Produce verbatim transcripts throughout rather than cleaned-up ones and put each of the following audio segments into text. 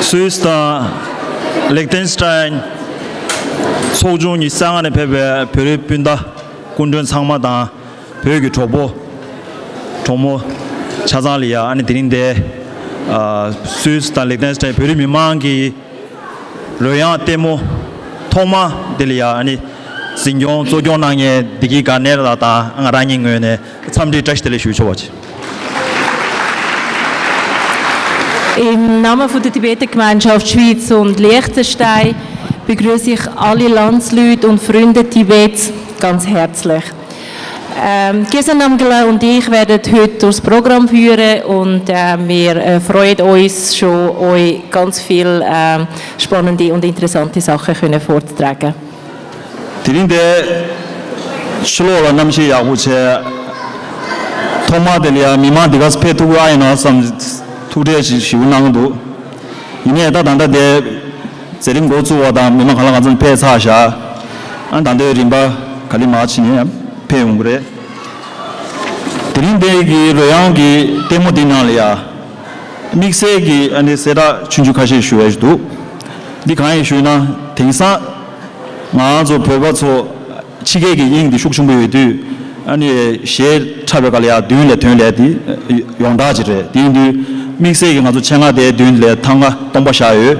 སུད་སི་དང་ལིག་ཏེན་སི་ཏན་ཚོགས་ཆུང་ཉི་ཤུ་རྩ་ལྔ་ནས་ཕེབས་པའི་བོད་རིགས་སྤུན་ཟླ་སྐུ་མགྲོན་ཚང་མ་དང་། བོད་ཀྱི་གྲོགས་པོ་གྲོགས་མོ་ཆ་ཚང་ལ་ཡ། ཨ་ནི་དེ་རིང་འདི་ཨ་སུད་སི་དང་ལིག་ཏེན་སི་ཏན་བོད་རིགས་མི་མང་གི་རོལ་དབྱངས་ལྟད་མོ་ཐོག་མ་དེ་ལ་ཡ། ཨ་ནི་འཛིན་སྐྱོང་གཙོ་སྐྱོང་གནང་མཁན་བདེ་སྐྱིད་དགའ་གནས་ལགས་དང་ང་རང་ཉིད་ངོས་ནས་འཚམས་འདྲི་བཀྲ་ཤིས་བདེ་ལེགས་ཞུ་ཆོག་པ་བྱེད། Im Namen von der Tibeter Gemeinschaft Schweiz und Liechtenstein begrüße ich alle Landsleute und Freunde Tibets ganz herzlich. Ähm, Geshe Namgyal und ich werden heute durchs Programm führen und äh, wir äh, freuen uns schon, euch ganz viel ähm, spannende und interessante Sachen können vorzutragen. དེ་རིང་འདི་ཕྱི་ལོགས་ལ་གནམ་གཤིས་ཡག་པོ་བྱས། ཐོག་མ་དེ་ལ་ཡང་མི་མང་འདི་ག་ཕེབས་ཐུབ་ཀྱི་ཨ་ཡིན་ན་བསམ། ཐུགས་ཁྲལ་ཞིག་ཞེ་པོ་གནང་གི་འདུག་ཡིན་ནའི་ད་ད་ལྟ་དེ་མཛད་རིམ་འགོ་བཙུགས་པ་དང་མི་མང་གང་ལ་གང་འཚམ་ཕེབས་ཚར་བཞག་ཨ་ད་ལྟའི་རིམ་པ་ག་ལེ་མ་ཕྱིན་ནས་ཡང་ཕེབས་ཡོང་གི་རེད། དེ་རིང་འདི་གི་རོལ་དབྱངས་ཀྱི་ལྟད་མོ་འདི་ནང་ལ་ཡ། དམིགས་བསལ་གྱི་ཨ་ནི་གསལ་བསྒྲགས་ཆུང་ཆུང་ཁ་ཤས་ཞུ་ཡ་ཞིག་འདུག་འདི་གང་ཡིན་ཞུས་ན། དེང་སང་ང་ཚོ་བོད་པ་ཚོ་ཕྱི་སྐད་ཀྱི་དབྱིངས་འདི་ཤུགས་ཆེན་པོ་ཡོད་དུས། ཨ་ནི་གཞས་འཁྲབ་པའི་སྐབས་ལ་ཡ་མདུན་ལ་ཐོན་ལས་དེ་ཡོངས་གྲགས་ཅིག་རེད། དེ་ཡིན་དུས་དམིགས་བསལ་གྱི་ང་ཚོ་ཆེད་མངགས་དེ་མདུན་ལ་ཐང་ག་སྟོང་པ་བཞག་ཡོད།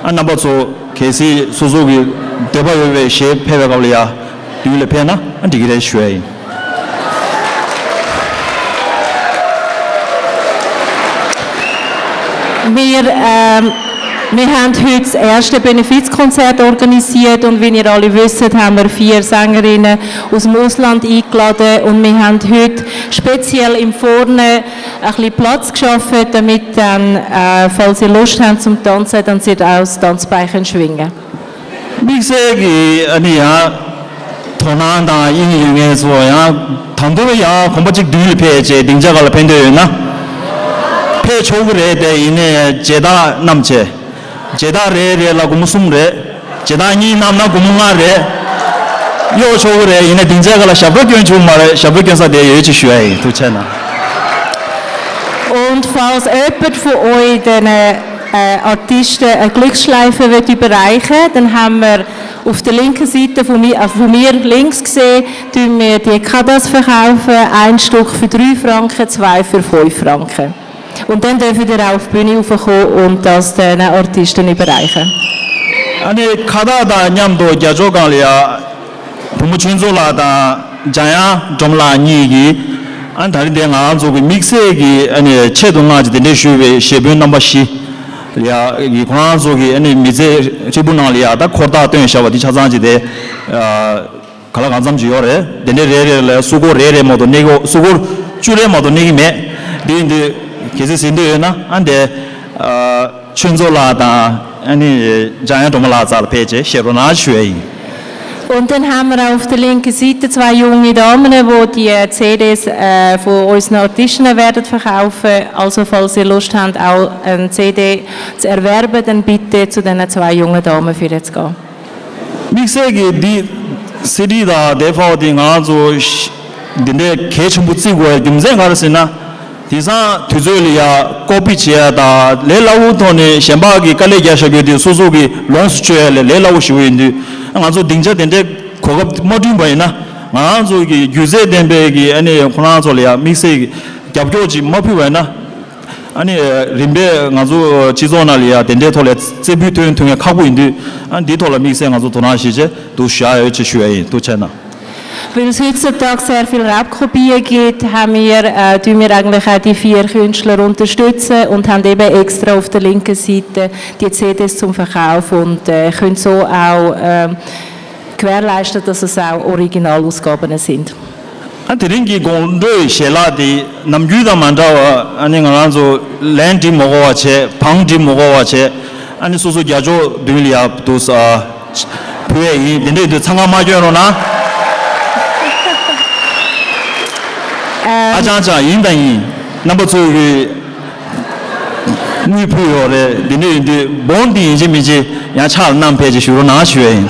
ཨ་རྣམ་པ་ཚོ་གལ་སྲིད་སོ་སོ་གི་འདོད་པ་ཡོད་པའི་གཞས་ཕེབས་པའི་སྐབས་ལ་ཡ་མདུན་ལ་ཕེབས་ན་ཨ་འགྲིག་གི་རེད་ཞུ་ཡ་ཡིན། Wir, ähm, wir haben heute das erste Benefizkonzert organisiert und wie ihr alle wisst, haben wir vier Sängerinnen aus dem Ausland eingeladen und wir haben heute speziell im Vorne ein bisschen Platz geschaffen, damit dann, äh, falls ihr Lust habt zum Tanzen, dann ihr auch das Tanzbein könnt schwingen. དམིགས་བསལ་གྱི་ཨ་ནི་ཡང་དོ་སྣང་དང་དབྱིངས་ཡོད་མཁན་ཚོ་ཡང་ད་དུང་ཡང་གོམ་པ་གཅིག་མདུན་ལ་ཕེབས་བྱས་སྡིངས་ཆ་སྒང་ལ་ཕེབས་འདོད་ཡོད་ན་ཕེབས་ཆོག་གི་རེད། དེ་ཡིན་ནའི་རྗེས་ཐག་བསྣམས་བྱས་རྗེས་ཐག་རེ་རེ་ལ་སྒོར་མོ་གསུམ་རེད། རྗེས་ཐག་གཉིས་བསྣམས་ན་སྒོར་མོ་ལྔ་རེད། གཡོག་ཆོག་གི་རེད། ཡིན་ནའི་སྡིངས་ཆ་སྒང་ལ་ཞབས་བྲོ་སྐྱོན་ཆོག་མ་རེད། ཞབས་བྲོ་སྐྱོན་ས་དེ་ཡོད་ཅེས་ཞུ་ཡ་ཡིན། ཐུགས་རྗེ་གནང་། Und falls jemand von euch den äh, Artisten eine Glücksschleife wird überreichen, dann haben wir auf der linken Seite von mir, äh, von mir links gesehen, tun wir die Kadas verkaufen, ein Stück für drei Franken, zwei für fünf Franken. Und dann dürft ihr auch auf die Bühne raufkommen und das den Artisten überreichen. ཨ་ནི་ཁ་བཏགས་དང་མཉམ་དུ་རྒྱ་ཇོ་སྒང་ལ་ཡ། བུ་མོ་ཆོས་མཚོ་ལགས་དང་འཇམ་དབྱངས་སྒྲོལ་མ་ལགས་གཉིས་ཀྱིས་ཨ་ནི་ད་རིང་འདིར་ང་རང་ཚོ་གི་དམིགས་བསལ་གྱི་ཨ་ནི་ཆེད་དུ་མངགས་ཀྱི་དེ་འདྲའི་ཞུས་པའི་གཞས་དཔོན་རྣམ་པ་བཞི་ལ་ཡ་གི་ཁོ་རང་ཚོ་གི་ཨ་ནི་མི་ཚེ་ཧྲིལ་པོ་ནང་ལ་ཡ་ད་འཁོར་ཐག་བཏོན་བཞག་པ་འདི་ཆ་ཚང་ཅིག་དེ་ག་ལ་གང་འཚམ་ཅིག་ཡོད་རེད། དེ་འདྲའི་རེ་རེ་ལ་སུ་སྒོར་རེ་རེ་མ་གཏོགས་གནས་གི་སུ་སྒོར་བཅུ་རེ་མ་གཏོགས་གནས་གི་མེད། འདི་འདི་གལ་སྲིད་ཟིན་འདོད་ཡོད་ན་ཨ་འདི། ཆོས་མཚོ་ལགས་དང་ཨ་ནི་འཇམ་དབྱངས་སྒྲོལ་མ་ལགས་རྩ་ལ་ཕེབས་བྱས་བཤད་རོགས་གནང་ཞུ་ཡ་ཡིན། Und dann haben wir auf der linken Seite zwei junge Damen, die die C Ds äh, von unseren Artisten werden verkaufen. Also falls ihr Lust habt, auch eine C D zu erwerben, dann bitte zu diesen zwei jungen Damen für jetzt gehen. དམིགས་བསལ་གྱི་འདི་སི་ཌི་དང་དེ་ཕའོ་དེ་ང་རང་ཚོ་འདི་འདྲའི་གལ་ཆེན་པོ་བརྩི་དགོས་རྒྱུ་མཚན་ག་རེ་ཟེར་ན། དེང་སང་དུས་ཚོད་ལ་ཡ་ཀོ་པི་བྱེད་ཡ་དང་ལས་སླ་བོའི་ཐོག་ནས་གཞན་པ་གི་དཀའ་ལས་རྒྱག་བཞག་རྒྱུ་དེ་སོ་སོ་གི་ལོངས་སུ་སྤྱོད་ཡ་ལས་ལས་སླ་བོ་ཞིག་ཡིན་དུས་ང་ཚོ་སྡིངས་ཆ་དེ་འདྲའི་གོ་སྐབས་མ་བསྐྲུན་པ་ཡིན་ན་ང་རང་ཚོ་གི་རྒྱུ་རྫས་ལྡན་པའི་གི་ཨ་ནི་ཁོ་རང་ཚོ་ལ་ཡ་དམིགས་བསལ་གྱི་རྒྱབ་སྐྱོར་ཅིག་མ་ཕུལ་བ་ཡིན་ན། ཨ་ནི་རིམ་པས་ང་ཚོ་སྤྱི་ཚོགས་ནང་ལ་ཡ་དེ་འདྲའི་ཐོག་ལ་རྩེ་ཕུད་ཐོན་ཐུབ་མཁན་ཁག་པོ་ཡིན་དུས་ཨ་འདིའི་ཐོག་ལ་དམིགས་བསལ་ང་ཚོ་དོ་སྣང་བྱེད་ཆེད་དུ་བཞག་ཡོད་ཅེས་ཞུ་ཡ་ཡིན། ཐུགས་རྗེ་གནང་། Weil es heutzutage sehr viel Raubkopien gibt, haben wir, äh, tun wir eigentlich auch die vier Künstler unterstützen und haben eben extra auf der linken Seite die C Ds zum Verkauf und äh, können so auch äh, gewährleisten, dass es auch Originalausgaben sind. ཨ་དེ་རིང་གི་དགོང་དྲོའི་ཞལ་ལག་དེ་ནམ་རྒྱུན་དང་མ་འདྲ་བར་ཨ་ནི་ང་རང་ཚོ་ལན་འགྲིག་མ་དགོས་པ་བྱས་བང་འགྲིག་མ་དགོས་པ་བྱས་ཨ་ནི་སོ་སོ་རྒྱ་ཇོ་མདུན་ལ་ཡར་འདུག་ས་ཕུལ་ཡས་ཡིན། དེ་འདྲ་ཡིན་དུས་འཚང་ཁ་མ་སྐྱོན་རོགས་གནང་། ཨ་ཅང་ཅང་ཡིན་དང་ཡིན། རྣམ་པ་ཚོ་གི་དངུལ་ཕུལ་ཡོད་རེད། དེ་འདྲ་ཡིན་དུས་བོང་འདི་ཡིན་གཅིག་མིན་གཅིག་ཡང་ཕྱག་ལ་བསྣམས་ཕེབས་ཅིག་ཞུ་རོགས་གནང་ཞུ་ཡས་ཡིན།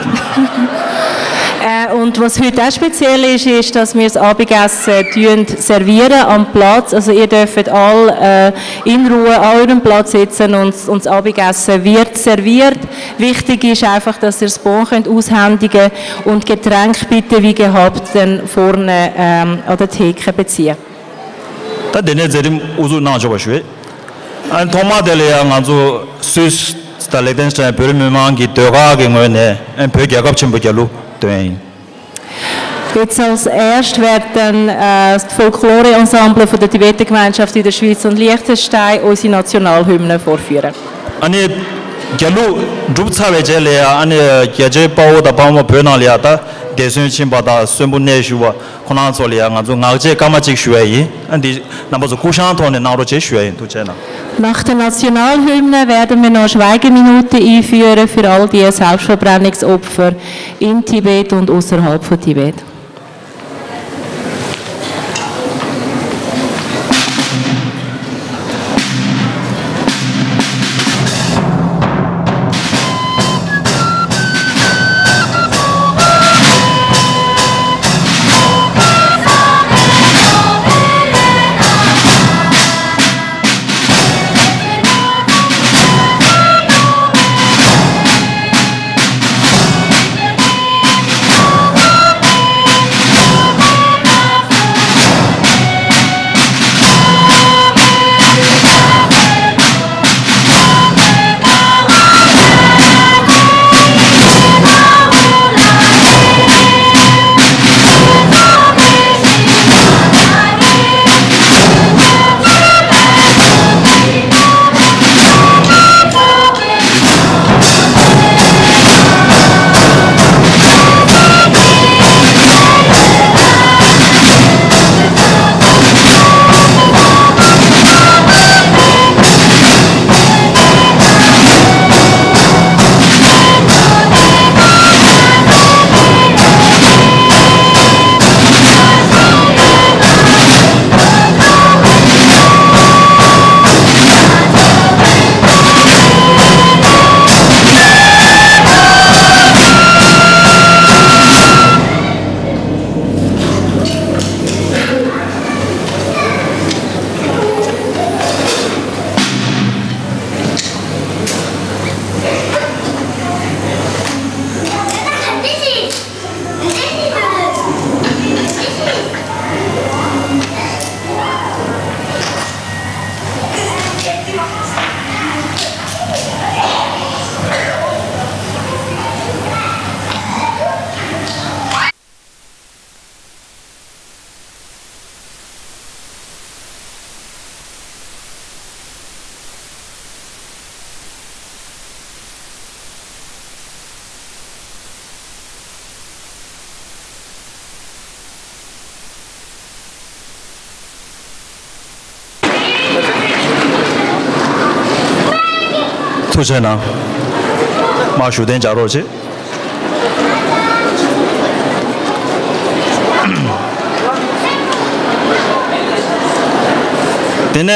Äh, Und was heute auch speziell ist, ist, dass wir das Abendessen tun servieren am Platz. Also ihr dürft alle äh, in Ruhe an eurem Platz sitzen und, und das Abendessen wird serviert. Wichtig ist einfach, dass ihr das Bon könnt aushändigen und Getränk bitte wie gehabt dann vorne ähm, an der Theke beziehen. ད་དེ་ནས་མཛད་རིམ་དབུ་འཛུགས་གནང་ཆོག་པ་ཞུ། ཨ་ཐོག་མ་དེ་ལ་ཡང་ང་ཚོ་སུད་སི་དང་ལིག་ཏེན་སི་ཊེན་བོད་རིགས་མི་མང་གི་ཟློས་གར་གྱི་ངོས་ནས་ཨ་བོད་རྒྱལ་ཁབ་ཆེན་པོ་རྒྱ་གླུ་འདོན་ཡིན། Jetzt als erst werden äh, das Folklore-Ensemble von der Tibeter-Gemeinschaft in der Schweiz und Liechtenstein unsere Nationalhymne vorführen. ཨ་ནི་རྒྱ་གླུ་གྲུབ་ཚར་བའི་རྗེས་ལ་ཡང་ཨ་ནི་རྒྱ་ཆེའི་དཔའ་བོ་དང་དཔའ་མོ་བོད་ནང་ལ་ཡང་ད་འདས་གསོན་ཕྱིན་པ་དང་གསོན་པོ་གནས་བཞུགས་པ་ཁོང་རྣམ་ཚོ་ལ་ཡང་ང་ཚོ་ངག་བཅད་སྐར་མ་གཅིག་ཞུ་ཡ་ཡིན། ཨ་འདི་རྣམ་པ་ཚོ་སྐུ་བཞེངས་ཐོག་ནས་གནང་རོགས་བྱེད་ཞུ་ཡ་ཡིན། ཐུགས་རྗེ་གནང་། Nach der Nationalhymne werden wir noch Schweigeminute einführen für all die Selbstverbrennungsopfer in Tibet und außerhalb von Tibet. ཐུགས་རྗེ་གནང་། མར་བཞུགས་གདན་འཇགས་རོགས་བྱེད། དེ་ནས་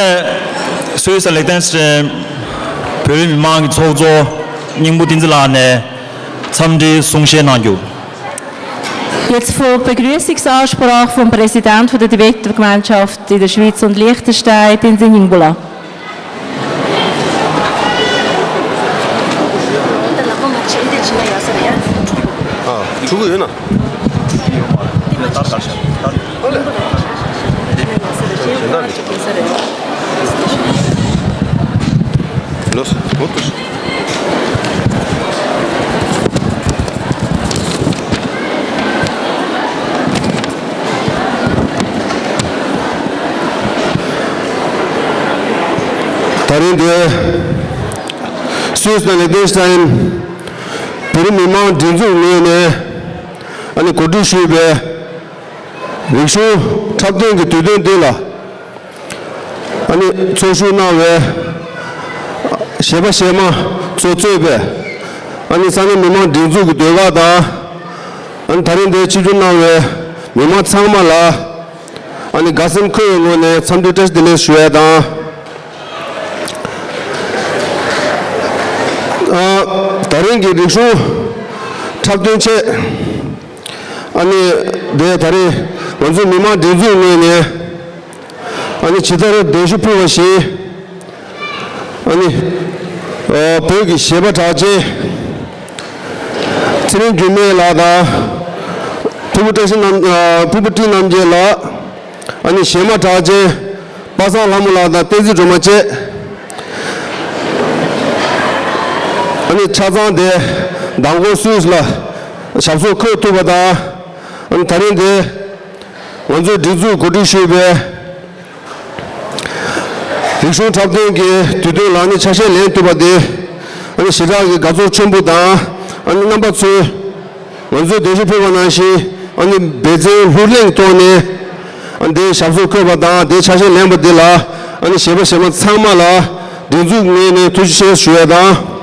སུད་སི་ལིག་ཏེན་སི་ཊེན་བོད་རིགས་མི་མང་གི་ཚོགས་གཙོ་སྙིང་པོ་བསྟན་འཛིན་ལགས་ནས་འཚམས་འདྲིའི་གསུང་བཤད་གནང་རྒྱུ། Jetzt von Begrüßungsansprache vom Präsident von der Tibeter Gemeinschaft in der Schweiz und Liechtenstein, Tenzin Yingbo. ཨ། ཕྲུ་གུ་ཡོད་ན། གཞན་དག་ནི། ལོས། མུ་ཏུ། ད་རིང་འདིར་སུད་སི་དང་ལིག་ཏེན་སི་ཊེན་བོད་རིགས་མི་མང་སྒྲིག་འཛུགས་ངོས་ནས་ཨ་ནི་གོ་སྒྲིག་ཞུས་པའི་རིག་གཞུང་འཁྲབ་སྟོན་གྱི་དུས་སྟོན་འདི་ལ། ཨ་ནི་ཚོགས་ཞུགས་གནང་བའི་གཞས་པ་གཞས་མ་ཚོ་གཙོས་པའི་ཨ་ནི་ས་གནས་མི་མང་སྒྲིག་འཛུགས་ཀྱི་ཟློས་གར་དང་། ཨ་ནི་ད་རིང་འདིར་ཆིབས་བསྒྱུར་གནང་བའི་མི་མང་ཚང་མ་ལ་ཨ་ནི་དགའ་སེམས་འཁོལ་བའི་ངོས་ནས་འཚམས་འདྲི་བཀྲ་ཤིས་བདེ་ལེགས་ཞུ་ཡས་དང་། ཨ། ད་རིང་གི་རིག་གཞུང་འཁྲབ་སྟོན་ཆེད། ཨ་ནི་དེ་ད་རེས་ང་ཚོའི་མི་མང་སྒྲིག་འཛུགས་ངོས་ནས་ཨ་ནི་ཇི་ལྟར་གདན་ཞུ་ཕུལ་བ་བཞིན། ཨ་ནི་ཨ་བོད་ཀྱི་གཞས་པ་གྲགས་ཅན་ཚེ་རིང་འགྱུར་མེད་ལགས་དང་། ཕུར་བུ་བཀྲ་ཤིས་རྣམ་ཨ་ཕུར་བུ་བཀྲིས་རྣམ་རྒྱལ་ལགས། ཨ་ནི་གཞས་མ་གྲགས་ཅན་པ་སངས་ལྷ་མོ་ལགས་དང་བསྟན་འཛིན་སྒྲོལ་མ་བཅས། ཨ་ནི་ཆ་ཚང་དེ་མདང་དགོང་སུད་སི་ལ་ཞབས་སོར་འཁོད་ཐུབ་པ་དང་། ཨ་ནི་ད་རིང་དེ་ང་ཚོའི་སྒྲིག་འཛུགས་གོ་སྒྲིག་ཞུས་པའི་རིག་གཞུང་འཁྲབ་སྟོན་གྱི་དུས་སྟོན་ལ་ནི་ཆ་ཤས་ལེན་ཐུབ་པ་དེ། ཨ་ནི་ཞེ་དྲག་གི་དགའ་ཚོར་ཆེན་པོ་དང་། ཨ་ནི་རྣམ་པ་ཚོས་ང་ཚོའི་གདན་ཞུ་ཕུལ་བ་ནང་བཞིན་ཨ་ནི་འབད་བརྩོན་ལྷུར་ལེན་གྱི་ཐོག་ནས་ཨ་ནི་དེའི་ཞབས་སོར་འཁོད་པ་དང་དེའི་ཆ་ཤས་ལེན་པ་དེ་ལ་ཨ་ནི་གཞས་པ་གཞས་མ་ཚང་མ་ལ་སྒྲིག་འཛུགས་ངོས་ནས་ཐུགས་རྗེ་ཆེ་ཞུ་ཡ་དང་།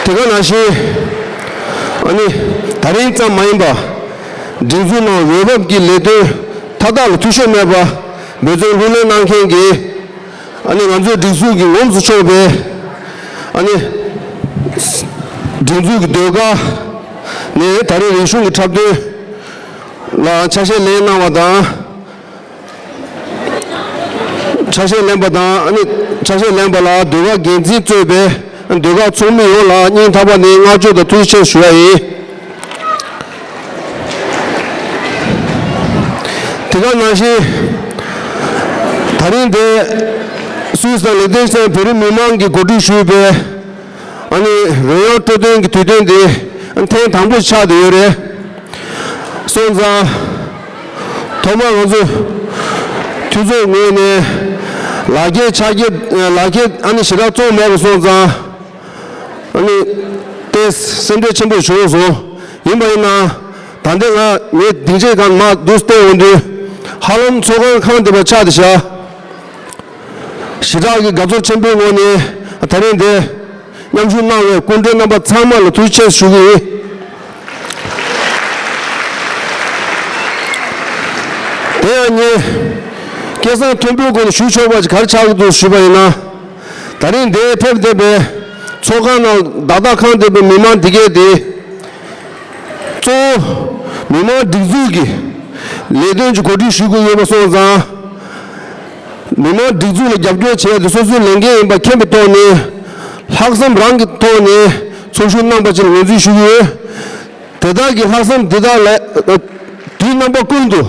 དེ་ག་ནང་བཞིན་ཨ་ནི་ད་རིང་ཙམ་མ་ཡིན་པར་སྒྲིག་འཛུགས་ནང་འོས་འབབ་ཀྱི་ལས་དོན་མཐའ་དག་ལ་འཐུས་ཤོར་མེད་པར་འབད་བརྩོན་ལྷུར་ལེན་གནང་མཁན་གྱི་ཨ་ནི་ང་ཚོའི་སྒྲིག་འཛུགས་ཀྱི་ངོམས་སུ་ཆོག་པའི་ཨ་ནི་སྒྲིག་འཛུགས་ཀྱི་ཟློས་གར་ནས་ད་རིང་རིག་གཞུང་གི་འཁྲབ་སྟོན་ལ་ཆ་ཤས་ལེན་གནང་བ་དང་། ཆ་ཤས་ལེན་པ་དང་ཨ་ནི་ཆ་ཤས་ལེན་པ་ལ་ཟློས་གར་འགན་འཛིན་གཙོས་པའི་ཟློས་གར་ཚོགས་མི་ཡོངས་ལ་སྙིང་ཐག་པ་ནས་བསྔགས་བརྗོད་དང་ཐུགས་རྗེ་ཆེ་ཞུ་བ་ཡིན། དེ་ག་ནང་བཞིན་ད་རིང་འདིར་སུད་སི་དང་ལིག་ཏེན་སི་ཊེན་བོད་རིགས་མི་མང་གིས་གོ་སྒྲིག་ཞུས་པའི་ཨ་ནི་རོལ་དབྱངས་སྤྲོ་སྟོན་གྱི་དུས་སྟོན་འདི་ཐེངས་དང་པོ་ཆགས་བསྡད་ཡོད་རེད། སོང་ཙང་། ཐོག་མར་ང་ཚོ་འཐུས་ཚོགས་ངོས་ནས་ལག་འཁྱེར་ཕྱག་འཁྱེར་ལག་འཁྱེར་ཨ་ནི་ཞེ་དྲག་བཙོང་མེད་པ་སོང་ཙང་། ཨ་ནི་དཔེ་སེམས་ཁྲལ་ཆེན་པོ་བྱུང་སོང་། ཡིན་པ་ཡིན་ན་ད་ལྟ་ང་ངའི་སྡིངས་ཆའི་སྒང་མར་འདུག་བལྟས་ཡོང་དུས་ཧ་ལམ་ཚོགས་ཁང་ཁང་བསྡད་པ་ཆགས་བསྡད་ཤག་ཞེ་དྲག་གི་དགའ་ཚོར་ཆེན་པོའི་ངང་ནས་ད་རིང་འདིར་མཉམ་ཞུགས་གནང་བའི་སྐུ་མགྲོན་རྣམ་པ་ཚང་མ་ལ་ཐུགས་རྗེ་ཆེ་ཞུ་གི་ཡིན། དེ་ཡང་ངས་སྐད་གསང་མཐོན་པོའི་སྒོ་ནས་ཞུ་ཆོག་པ་ཞིག་ག་རེ་ཆགས་ཀྱི་འདུག་ཞུས་པ་ཡིན་ན། ད་རིང་འདིར་ཕེབས་བསྡད་པའི་ཚོགས་ཁང་ནང་བདག་བདག་ཁང་བསྡད་པའི་མི་མང་འདི་གས་དེ། གཙོ་བོ་མི་མང་སྒྲིག་འཛུགས་ཀྱི་ལས་དོན་གྱི་གོ་སྒྲིག་ཞུ་དགོས་ཡོད་པ་སོང་ཙང་། མི་མང་སྒྲིག་འཛུགས་ལ་རྒྱབ་སྐྱོར་བྱས་ཏེ་སོ་སོའི་ལས་འགན་ཡིན་པ་མཁྱེན་པའི་ཐོག་ནས་ལྷག་བསམ་རང་གི་ཐོག་ནས་ཚོགས་ཞུགས་གནང་པ་ཅིག་ལ་ངོས་འཛིན་ཞུ་གི་ཡོད། དེ་དག་གི་ལྷག་བསམ་འདི་དག་ལ་དུས་རྣམ་པ་ཀུན་ཏུ་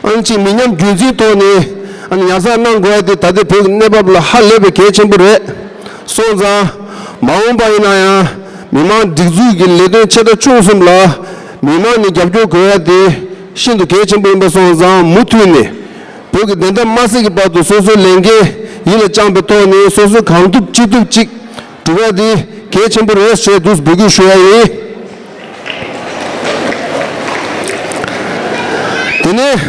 ཨ་ནི་ཅིག་མི་ཉམས་རྒྱུན་འཛིན་ཐོག་ནས་ཨ་ནི་ཉར་ཚགས་གནང་དགོས་ཡ་དེ་ད་ལྟའི་བོད་ཀྱི་གནས་བབ་ལ་ཧ་ལས་པའི་གལ་ཆེན་པོ་རེད། སོང་ཙང་མ་འོངས་པ་ཡིན་ན་ཡང་མི་མང་སྒྲིག་འཛུགས་ཀྱི་ལས་དོན་ཆེ་ཕྲ་ཆུང་གསུམ་ལ་མི་མང་ནས་རྒྱབ་སྐྱོར་དགོས་ཡ་དེ་ཤིན་ཏུ་གལ་ཆེན་པོ་ཡིན་པ་སོང་ཙང་མུ་མཐུད་ནས་བོད་ཀྱི་བདེན་མཐའ་མ་གསལ་གྱི་བར་དུ་སོ་སོའི་ལས་འགན་ཡིད་ལ་བཅངས་པའི་ཐོག་ནས་སོ་སོའི་གང་ཐུབ་ཅི་ཐུབ་ཅིག་སྒྲུབ་ཡ་དེ་གལ་ཆེན་པོ་རེད་ཞེས་འདུག་འབོད་སྐུལ་ཞུ་ཡ་ཡིན། དེ་ནས་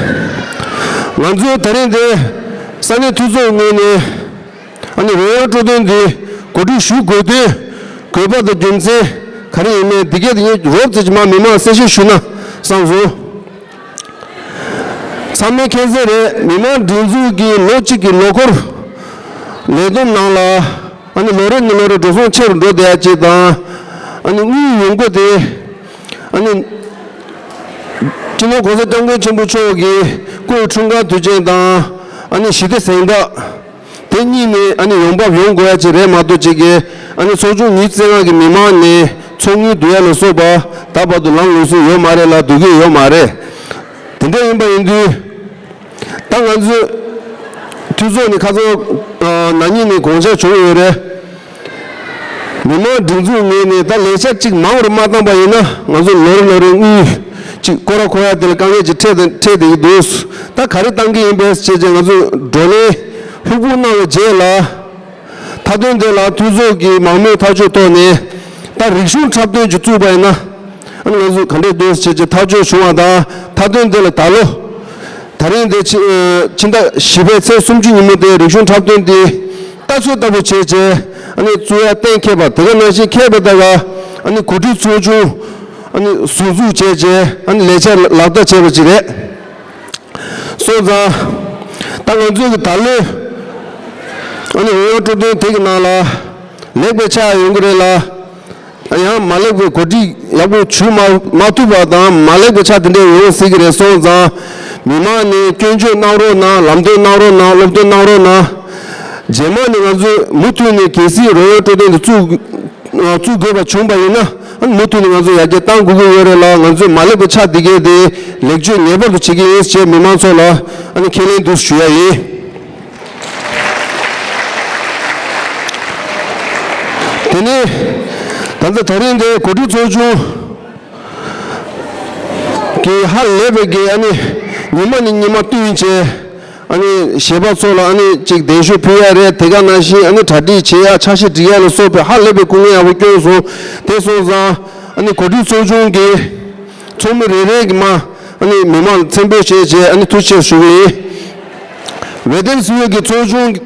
ང་ཚོའི་ད་རིང་འདིར་ས་གནས་འཐུས་ཚོགས་ངོས་ནས་ཨ་ནི་རོལ་དབྱངས་སྤྲོ་སྟོན་འདི་གོ་སྒྲིག་ཞུ་དགོས་དོན་དགོས་པ་དང་རྒྱུ་མཚན་ག་རེ་ཡིན་མིན་འདི་གས་དེ་ངས་རོབ་ཙམ་ཅིག་མར་མི་མང་གསལ་བཤད་ཞུ་ན་བསམ་སོང་། ཚང་མས་མཁྱེན་གསལ་རེད། མི་མང་སྒྲིག་འཛུགས་ཀྱི་ལོ་གཅིག་གི་ལོ་འཁོར་ལས་བསྡོམས་ནང་ལ་ཨ་ནི་ལོ་རེ་ནས་ལོ་རེ་འགྲོ་སོང་ཆེ་རུ་འགྲོ་བསྡད་ཡ་གཅིག་དང་། ཨ་ནི་དངུལ་ཡོང་སྒོ་དེ་ཨ་ནི་སྤྱི་ནོར་༸གོང་ས་༸སྐྱབས་མགོན་ཆེན་པོ་མཆོག་གི་སྐུའི་འཁྲུངས་སྐར་དུས་ཆེན་དང་ཨ་ནི་ཞི་བདེ་གཟེངས་རྟགས། དེ་གཉིས་ནི་ཨ་ནི་ཡོང་འབབ་ཡོང་དགོས་ཡ་ཅིག་རེད་མ་གཏོགས་ཅིག་གི་ཨ་ནི་ཚོགས་ཆུང་ཉི་ཤུ་རྩ་ལྔ་གི་མི་མང་ནས་ཚོགས་དངུལ་བསྡུ་ཡ་ལ་སོགས་པ་ད་བར་དུ་ལམ་ལྷོང་སུ་ཡོད་མ་རེད་ལ་བསྡུ་གི་ཡོད་མ་རེད། དེ་འདྲ་ཡིན་པ་ཡིན་དུས་ད་ང་ཚོས་འཐུས་ཚོགས་ནས་ཁ་སང་ན་ནིང་ནས་དགོངས་འཆར་བྱུང་ཡོད་རེད། མི་མང་སྒྲིག་འཛུགས་ངོས་ནས་ད་ལས་འཆར་གཅིག་མང་རུ་མ་བཏང་པ་ཡིན་ན་ང་ཚོ་ལོ་རེ་ལོ་རེ་དངུལ་གཅིག་སྐོར་ར་འཁོར་ཡ་དེ་ལ་དཀའ་ངལ་ཅིག་འཕྲད་དེ་འཕྲད་བསྡད་ཀྱི་འདུག་ད་ག་རེ་བཏང་གི་ཡིན་པས་ཟེར་བྱས་ང་ཚོས་བགྲོ་གླེང་ལྷུག་པོ་གནང་བའི་རྗེས་ལ། མཐའ་དོན་དེ་ལ་འཐུས་ཚོགས་ཀྱི་མང་མོས་ཐག་གཅོད་ཐོག་ནས་ད་རིག་གཞུང་འཁྲབ་སྟོན་ཅིག་བཙུགས་པ་ཡིན་ན་ཨ་ནི་ང་ཚོས་ག་འདྲས་འདུག་ཟེར་བྱས་ཐག་གཅོད་བྱུང་བ་དང་། མཐའ་དོན་དེ་ལ་ད་ལོ་ད་རིང་དེ་ཕྱི་ཕྱི་ཟླ་བཞི་པའི་ཚེས་སུམ་ཅུ་ཉིན་མོ་དེ་རིག་གཞུང་འཁྲབ་སྟོན་དེ་ལྟ་ཚོད་ལྟ་བུ་བྱས་བྱས་ཨ་ནི་བཙུགས་ཡ་གཏན་འཁེལ་བ་དེ་ག་ནང་བཞིན་འཁེལ་བའི་ད་ག་ཨ་ནི་གོ་སྒྲིག་ཚོགས་ཆུང་ཨ་ནི་ཟུར་འཛུགས་བྱས་བྱས་ཨ་ནི་ལས་འཆར་ལག་བསྟར་བྱས་པ་ཅིག་རེད། སོང་ཙང་། ད་ང་ཚོས་ཀྱི་ད་ལོའི་ཨ་ནི་འོས་ཡོད་སྤྲོ་སྟོན་དེ་གི་ནང་ལ་ལེགས་པའི་ཆ་ཡོང་གི་རེད་ལ། ཡང་མ་ལེགས་པའི་གོ་སྒྲིག་ཡག་པོ་ཞུ་མ་མ་ཐུབ་པ་དང་མ་ལེགས་པའི་ཆ་དེ་འདྲ་ཡོང་སྲིད་ཀྱི་རེད། སོང་ཙང་མི་མང་ནས་སྐྱོན་བརྗོད་གནང་རོགས་གནང་། ལམ་སྟོན་གནང་རོགས་གནང་། སློབ་སྟོན་གནང་རོགས་གནང་། རྗེས་མ་ནས་ང་ཚོས་མུ་མཐུད་ནས་གལ་སྲིད་རོལ་དབྱངས་སྤྲོ་སྟོན་དེ་བཙུགས་བཙུགས་དགོས་པ་བྱུང་པ་ཡིན་ན། ཨ་ནི་མུ་མཐུད་ནས་ང་ཚོས་ཡར་རྒྱས་གཏང་དགོས་ཀྱི་ཡོད་རེད་ལ། ང་ཚོས་མ་ལེགས་པའི་ཆ་འདི་གས་དེ་ལེགས་བཅོས་ངེས་པར་དུ་བྱེད་ཀྱི་ཡིན་ཞེས་མི་མང་ཚོ་ལ་ཨ་ནི་ཁས་ལེན་འདུག་ཞུ་ཡ་ཡིན། དེ་ནས་ད་ལྟ་ད་རིང་འདིར་གོ་སྒྲིག་ཚོགས་ཆུང་གིས་ཧ་ལས་པའི་གི་ཨ་ནི་ཉི་མ་ནས་ཉི་མ་བསྟུད་བྱས། ཨ་ནི་གཞས་པ་ཚོ་ལ་ཨ་ནི་ཅིག་གདན་ཞུ་ཕུལ་ཡ་རེད། དེ་ག་ནང་བཞིན་ཨ་ནི་གྲ་སྒྲིག་བྱེད་ཡ། འཆར་གཞི་སྒྲིག་ཡ་ལ་སོགས་པའི་ཧ་ལས་པའི་སྐུ་ངལ་ཡག་པོ་བསྐྱོན་སོང་། དེ་སོང་ཙང་ཨ་ནི་གོ་སྒྲིག་ཚོགས་ཆུང་གི་ཚོགས་མི་རེ་རེ་གི་མ་ཨ་ནི་མི་མང་མཚན་འབོད་བྱས་བྱས་ཨ་ནི་ཐུགས་རྗེ་ཆེ་ཞུ་གི་ཡིན། ཝེ་ཏན་སི་ཝེ་གི་ཚོགས་ཆུང་།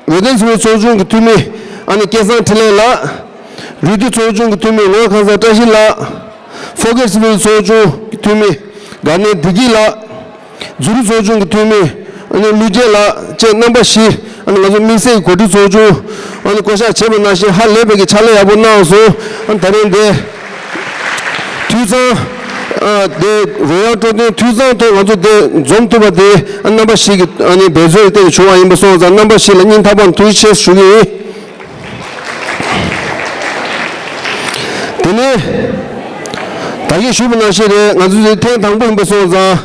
ཝེ་ཏན་སི་ཝེ་ཚོགས་ཆུང་གི་འཐུས་མི་ཨ་ནི་སྐལ་བཟང་འཕྲིན་ལས་ལགས། རུ་ཏི་ཚོགས་ཆུང་གི་འཐུས་མི་ངོར་ཁང་གསར་བཀྲ་ཤིས་ལགས། ཧྥོ་ཁེ་སི་ཝིལ་ཚོགས་ཆུང་གི་འཐུས་མི་ག་ནེ་བདེ་སྐྱིད་ལགས། ཛུ་རུ་ཚོགས་ཆུང་གི་འཐུས་མི་ཨ་ནི་ཀླུ་རྒྱལ་ལགས་བཅས་རྣམ་པ་བཞི་ཨ་ནི་ང་ཚོ་དམིགས་བསལ་གྱི་གོ་སྒྲིག་ཚོགས་ཆུང་ཨ་ནི་བསྐོ་གཞག་བྱས་པ་ནང་བཞིན་ཧ་ལས་པའི་གི་ཕྱག་ལས་ཡག་པོ་གནང་སོང་། ཨ་ནི་ད་རིང་འདི་དུད་ཚང་ཨ་དེ་རོལ་དབྱངས་སྤྲོ་སྟོན་དུད་ཚང་ཐོག་ང་ཚོ་དེ་འཛོམས་ཐུབ་པ་དེ་ཨ་རྣམ་པ་བཞི་གི་ཨ་ནི་འབད་རྩོལ་སྟེང་བྱུང་བ་ཡིན་པ་སོང་ཙང་རྣམ་པ་བཞི་ལ་སྙིང་ཐག་པ་ནས་ཐུགས་རྗེ་ཆེ་ཞུ་གི་ཡིན། དེ་ནས་ད་གིན་ཞུས་པ་ནང་བཞིན་རེད། ང་ཚོ་ཚོའི་ཐེངས་དང་པོ་ཡིན་པ་སོང་ཙང་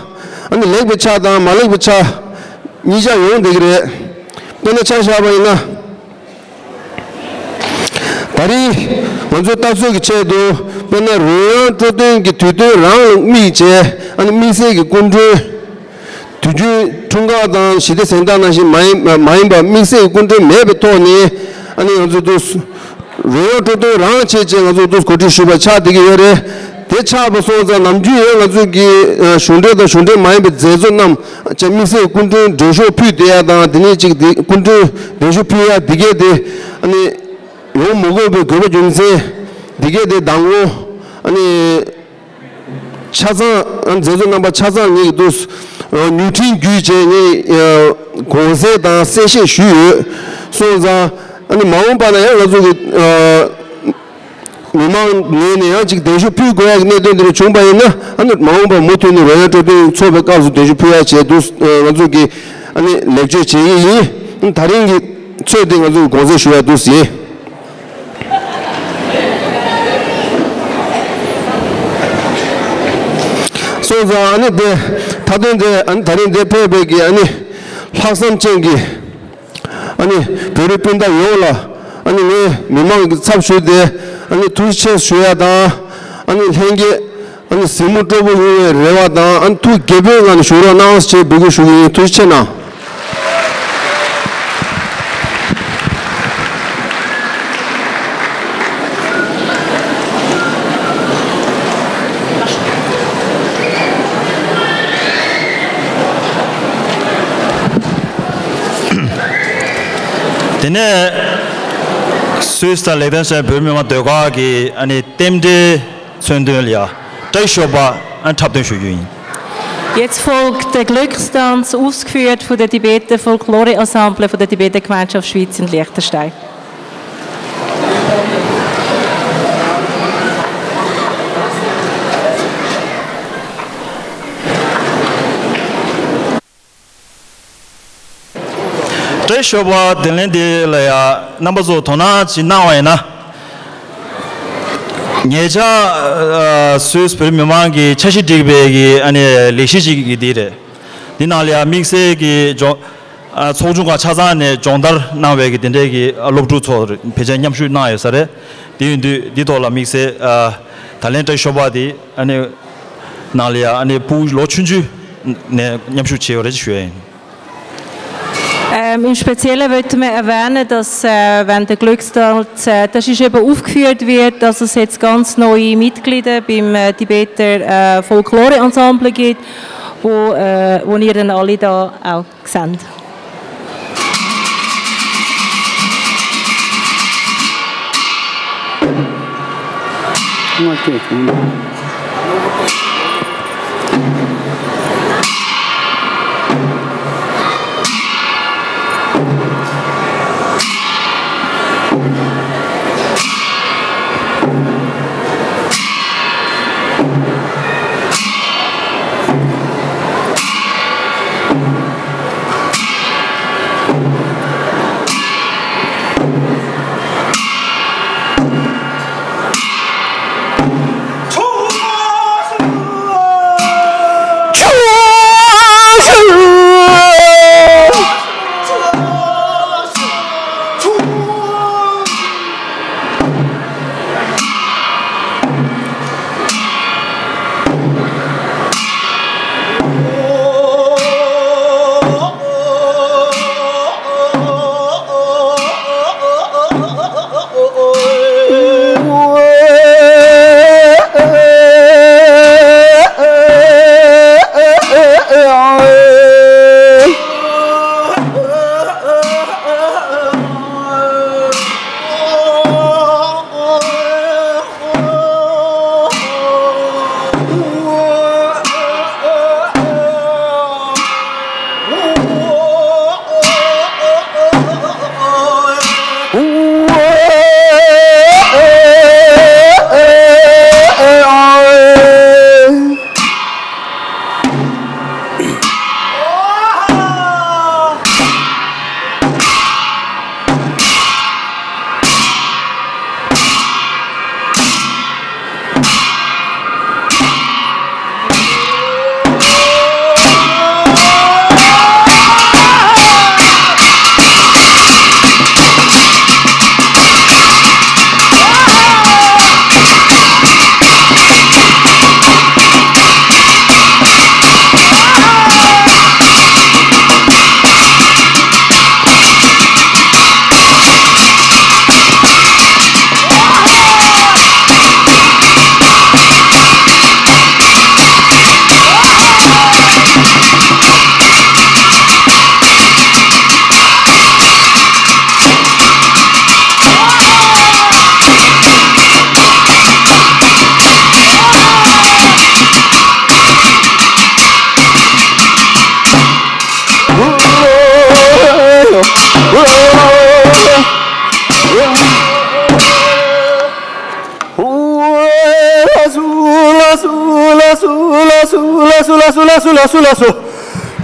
ཨ་ནི་ལེགས་པའི་ཆ་དང་མ་ལེགས་པའི་ཆ་གཉིས་ཆ་ཡོང་བསྡད་ཀྱི་རེད། དཔེར་ན་ཆ་བཞག་པ་ཡིན་ན། ད་རིང་ང་ཚོའི་ལྟ་ཚུལ་གྱི་ཆེད་དུ་དཔེར་ན་རོལ་དབྱངས་སྤྲོ་སྟོན་གྱི་དུས་སྟོན་རང་ལ་དམིགས་བྱས་ཨ་ནི་དམིགས་བསལ་གྱི་སྐུ་མགྲོན། དུས་རྒྱུན་འཁྲུངས་སྐར་དང་ཞི་བདེ་གཟེངས་རྟགས་ནང་བཞིན་མ་ཡིན་མ་ཡིན་པ་དམིགས་བསལ་གྱི་སྐུ་མགྲོན་མེད་པའི་ཐོག་ནས་ཨ་ནི་ང་ཚོས་འདུག་རོལ་དབྱངས་སྤྲོ་སྟོན་རང་བྱས་བྱས་ང་ཚོས་འདུག་གོ་སྒྲིག་ཞུས་པ་ཆགས་བསྡད་ཀྱི་ཡོད་རེད། དེ་ཆགས་པ་སོང་ཙང་ནམ་རྒྱུན་ཡང་ང་ཚོས་ཀྱི་གཞུང་འབྲེལ་དང་གཞུང་འབྲེལ་མ་ཡིན་པའི་མཛད་གཙོ་རྣམས་ཀྱང་དམིགས་བསལ་སྐུ་མགྲོན་མགྲོན་ཤོག་ཕུལ་བསྡད་ཡ་དང་། དེ་ནས་ཅིག་དེ་སྐུ་མགྲོན་མགྲོན་ཤོག་ཕུལ་ཡ་འདི་གས་དེ་ཨ་ནི་ཡོང་མི་དགོས་པའི་དགོས་པ་རྒྱུ་མཚན་འདི་གས་དེ་དང་པོ་ཨ་ནི། ཆ་ཚང་། མཛད་གཙོ་རྣམ་པ་ཆ་ཚང་ངེད་ཀྱི་འདུག་མྱུར་འཕྲིན་བརྒྱུད་བྱས་ངས་དགོངས་སེལ་དང་གསལ་བཤད་ཞུས་ཡོད། སོང་ཙང་ཨ་ནི་མ་འོངས་པ་ན་ཡང་ང་ཚོ་གི་མི་མང་ངོས་ནས་ཡང་ཅིག་གདན་ཞུ་ཕུལ་དགོས་ཡ་གི་གནད་དོན་དེ་འདྲ་བྱུང་པ་ཡིན་ན་ཨ་ནི་མ་འོངས་པར་མུ་མཐུད་ནས་རོལ་དབྱངས་སྤྲོ་སྟོན་ཚོགས་པའི་སྐབས་སུ་གདན་ཞུ་ཕུལ་ཡ་བྱས་འདུག་ང་ཚོ་གི་ཨ་ནི་ལེགས་བཅོས་བྱེད་ཀྱི་ཡིན། ད་རིང་གི་ཚོད་དེ་ང་ཚོ་གི་དགོངས་སེལ་ཞུ་ཡ་འདུག་ཟིན། སོང་ཙང་ཨ་ནི་དེ་མཐའ་དོན་དེ་ཨ་ནི་ད་རིང་འདིར་ཕེབས་པའི་གི་ཨ་ནི་ལྷག་བསམ་ཅན་གྱི་ཨ་ནི་བོད་རིགས་སྤུན་ཟླ་ཡོངས་ལ་ཨ་ནི་ངས་མི་མང་གི་ཚབ་ཞུས་ཏེ་ཨ་ནི་ཐུགས་རྗེ་ཆེ་ཞུ་ཡ་དང་། ཨ་ནི་ལྷན་རྒྱས་ཨ་ནི་གཟིགས་མོ་སྤྲོ་པོ་ཡོང་བའི་རེ་བ་དང་། ཨ་ནི་ཐུགས་དགྱེས་པོའི་ངང་ནས་བཞུགས་རོགས་གནང་ཞེས་འབོད་སྐུལ་ཞུ་གི་ཡིན། ཐུགས་རྗེ་ཆེ་གནང་། དེ་ནས་སུད་སི་དང་ལིག་ཏེན་སི་ཊེན་བོད་མི་མང་ཟློས་གར་གྱི་ཨ་ནི་རྟེན་འབྲེལ་མཚོན་དོན་ལ་ཡ་བཀྲ་ཤིས་ཞོགས་པ་ཨ་འཁྲབ་སྟོན་ཞུ་རྒྱུ་ཡིན། Jetzt folgt der Glückstanz, ausgeführt von der Tibeter Folkloreensemble von der Tibeter Gemeinschaft Schwyz in Liechtenstein. བཀྲ་ཤིས་ཞོགས་པ་དེ་ལན་དེ་ལ་ཡ་རྣམ་པ་ཚོ་དོ་སྣང་ཅིག་གནང་བ་ཡིན་ན། ཉེ་ཆར་ཨ་སུད་སི་བོད་མི་མང་གི་འཆར་གཞི་སྒྲིག་པའི་གི་ཨ་ནི་ལས་གཞི་ཅིག་གི་དེ་རེད། འདི་ནང་ལ་ཡ་དམིགས་བསལ་གྱི་ལྗོངས་ཨ་ཚོགས་ཆུང་ཁག་ཆ་ཚང་ནས་སྦྱོང་བརྡར་གནང་བའི་གི་དེ་འདྲའི་གི་ཨ་སློབ་ཕྲུག་ཚོ་ཕལ་ཆེར་མཉམ་ཞུགས་གནང་ཡོད་ས་རེད། དེ་ཡིན་དུས་འདི་ཐོག་ལ་དམིགས་བསལ་ཨ་ད་ལན་བཀྲ་ཤིས་ཞོགས་པ་དེ་ཨ་ནི་ནང་ལ་ཡ་ཨ་ནི་ཕྲུ་གུ་ལོ་ཆུང་ཆུང་ནས་མཉམ་ཞུགས་བྱས་ཡོད་རེད་ཅེས་ཞུ་ཡ་ཡིན། Ähm, im Speziellen wollten wir erwähnen, dass, äh, wenn der Glückstanz, äh, das ist eben aufgeführt wird, dass es jetzt ganz neue Mitglieder beim, äh, Tibeter, äh, Folklore-Ensemble gibt, wo, äh, wo ihr dann alle da auch seht.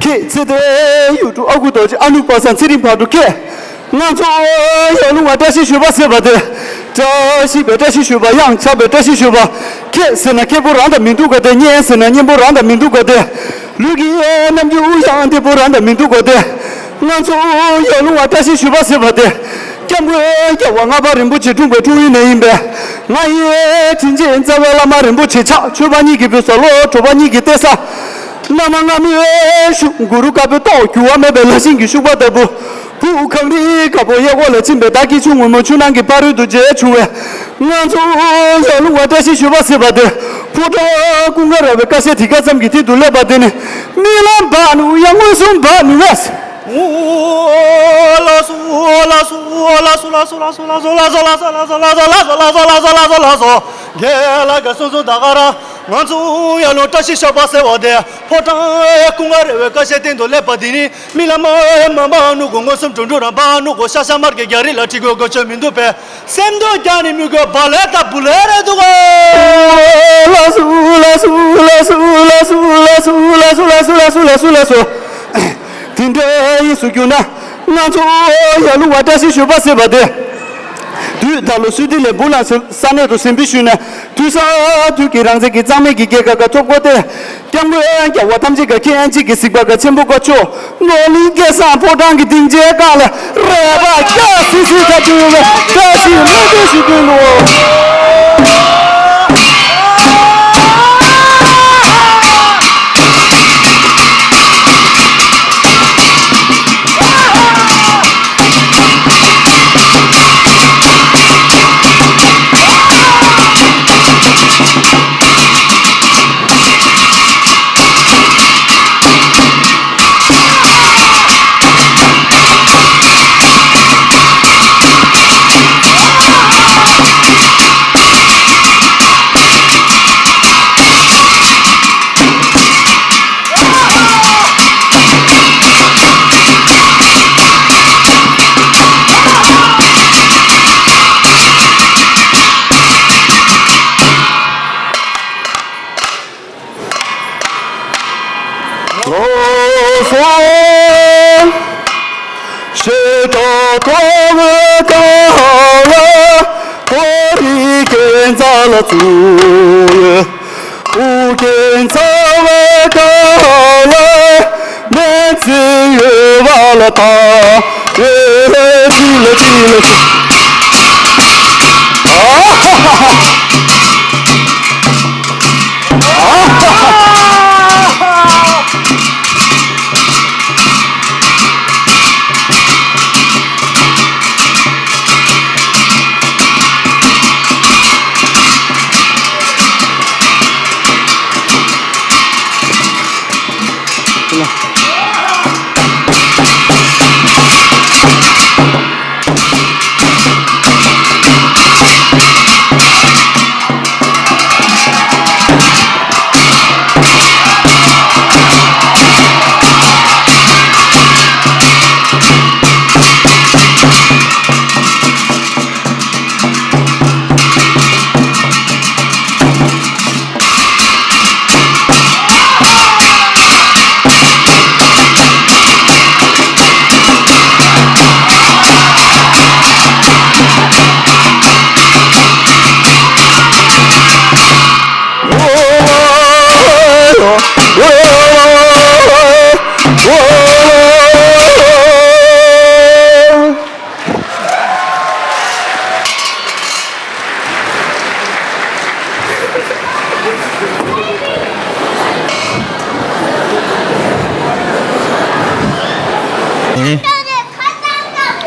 ཁྱེད་ཚེ་བརྟན་ཡུལ་གྲུ་ཨ་ཁུ་རྡོ་རྗེ་ཨ་ནུ་པ་སངས་ཚེ་རིང་བར་དུ་ཁྱེད། ང་ཚོ་ཡར་ཀླུང་བ་བཀྲ་ཤིས་ཞོལ་པ་ཟེར་བ་དེ། བཀྲ་ཤིས་པའི་བཀྲ་ཤིས་ཞོལ་པ། གཡང་ཆགས་པའི་བཀྲ་ཤིས་ཞོལ་པ། ཁྱེད་ཟེར་ན་ཁྱེད་པོ་རང་དང་མི་འདུག་ག་དེ། གཉེན་ཟེར་ན་གཉེན་པོ་རང་དང་མི་འདུག་ག་དེ། ལུས་ཀྱི་རྣམ་འགྱུར་ཡང་དེ་པོ་རང་དང་མི་འདུག་ག་དེ། ང་ཚོ་ཡར་ཀླུང་བ་བཀྲ་ཤིས་ཞོལ་པ་ཟེར་བ་དེ། སྐྱབས་མགོན་རྒྱལ་བ་ལྔ་པ་རིན་པོ་ཆེ་འཁྲུངས་པའི་འཁྲུངས་ཡུལ་ནས་ཡིན་པས། ང་ཡི་དྲིན་ཅན་རྩ་བའི་བླ་མ་རིན་པོ་ཆེ་ཕྱག། ཆོས་པ་གཉིས་ཀྱི་བུ་ཟ། བློ་གྲོས་པ་གཉིས་ཀྱི་གཏད་ས། བླ་མ་ལྔ་མའི་ཤུགས། གུ་རུ་དཀར་པོའི་ཏོག་འགྱུར་བ་མེད་པའི་ལྷ་ཤིང་གི་ཤུག་པ་ལྟ་བུ། བུ་གངས་རིའི་དཀར་པོ་གཡས་སྐོར་ལ་ཕྱིན་པའི་ད་གི་ཆུ་སྔོན་མོ་ཆུ་ནང་གི་ཕ་རོལ་ཏུ་མཇལ་བྱུང་བས། ང་ཚོ་ཡར་ཀླུང་བ་བཀྲ་ཤིས་ཞོལ་པ་ཟེར་བ་དེ། ཕོ་བྲང་ཀུན་དགའ་ར་བའི་ཀ་ཤ་དེ་ག་ཙམ་གྱི་མཐིལ་དུ་སླེབས་པ་དེ་ནི། རྨི་ལམ་བ་ནུ་ཡང་མངོན་སུམ་བ་ནུ་བས། ལ་སོ་ལ་སོ་ལ་སོ། དགེ་ལགས་ཀྱི་གསུང་གསུང་ད་ག་ར། ང་ཚོ་ཡར་ཀླུང་བཀྲ་ཤིས་ཞོལ་པ་ཟེར་བ་དེ། ཕོ་བྲང་ཀུན་དགའ་ར་བའི་ཀ་ཤའི་སྟེང་དུ་སླེབས་པ་དེ་ནི། རྨི་ལམ་མ་མ་ནུ་གོ་མངོན་སུམ་དུ་འགྲོ་ར་བ་ནུ་གོ་ཤ་ཤ་མར་གྱི་རྒྱ་རི་ལ་ཁྲི་གོ་གོ་ཆོད་མི་འདུག་པས། སེམས་འདུན་རྒྱ་ནི་མི་དགོས་བ་ལས་ད་བུ་ལས་རེད་འདུག་གོ། ལ་སུ་ལ་སུ་ལ་སུ། དེ་འདྲ་ཡིན་སུ་གྱུར་ན། ང་ཚོ་ཡར་ཀླུང་བ་བཀྲ་ཤིས་ཞོལ་པ་ཟེར་བ་དེ། དུས་ད་ལོ་སུ་དི་ལས་བུ་ལ་ས་གནས་དུ་ཟིན་པི་ཞུས་ནས། དུས་ས་དུས་ཀྱི་རང་བཙན་གྱི་གཙང་མའི་གི་སྐྱེས་སྐར་ག་ཐོབ་གོ་སྟེ། སྐྱབས་མགོན་རྒྱལ་བ་ཐམས་ཅད་ཀྱི་མཁྱེན་ཅིག་གི་གཟིགས་པ་ག་ཆེན་པོ་ག་ཆོ། ནོར་གླིང་སྐལ་བཟང་ཕོ་བྲང་གི་སྡིངས་ཆའི་སྒང་ལ་རལ་པ་རྒྱ་སི་སི་ད་བསྒྱུར་བའི་བཀྲ་ཤིས་སྨོན་འདུན་ཞུ་རྒྱུ་ལོ། ལ་བཙུགས་ཡོད། ཨོ་རྒྱན་རྩ་བའི་བཀའ་ལ་གནས་འཛིན་ཡོད་པ་ལ་བཏང་ཡོད། ཅི་ལ་ཅི་ལ་ཅི། ཨ་ཧ་ཧ་ཧ། ཨ་ཧ་ཧ་ཧ།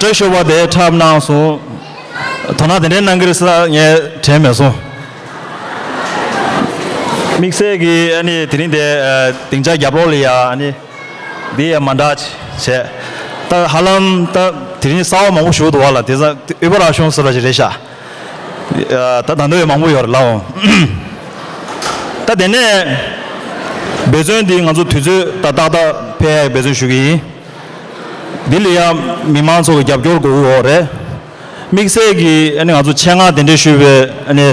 སྐྲ་ཤོར་བ་དེ་འཁྲབ་གནང་སོང་། དོ་སྣང་དེ་འདྲའི་གནང་གི་རེད་ཟེར་ངས་དྲན་མེད་སོང་། དམིགས་བསལ་གྱི་ཨ་ནི་དེ་རིང་དེ་སྡིངས་ཆ་རྒྱབ་ལོགས་ལ་ཡ་ཨ་ནི། འདི་ཡང་མ་འདྲ་བྱས། ད་ཧ་ལམ་ད་དེ་རིང་གསར་པ་མང་པོ་ཞུགས་འདུག་བ་ལ། དེ་ཚ་དབུས་པ་རང་གཞུང་ཟེར་བ་ཞིག་རེད་ཤག་ད་ད་འདོད་མང་པོ་ཡོད་རེད་ལགས། ད་དེ་ནས་འབད་བརྩོན་འདི་ང་ཚོ་དུས་ཚོད་ད་ཏག་ཏག་ཕེབས་ཡག་འབད་བརྩོན་ཞུ་གི་ཡིན། འདི་ལ་ཡང་མི་མང་ཚོ་གི་རྒྱབ་སྐྱོར་དགོས་ཀྱི་ཡོད་རེད། དམིགས་བསལ་གྱི་ཨ་ནི་ང་ཚོ་ཆེད་མངགས་གདན་འདྲེན་ཞུས་པའི་ཨ་ནི།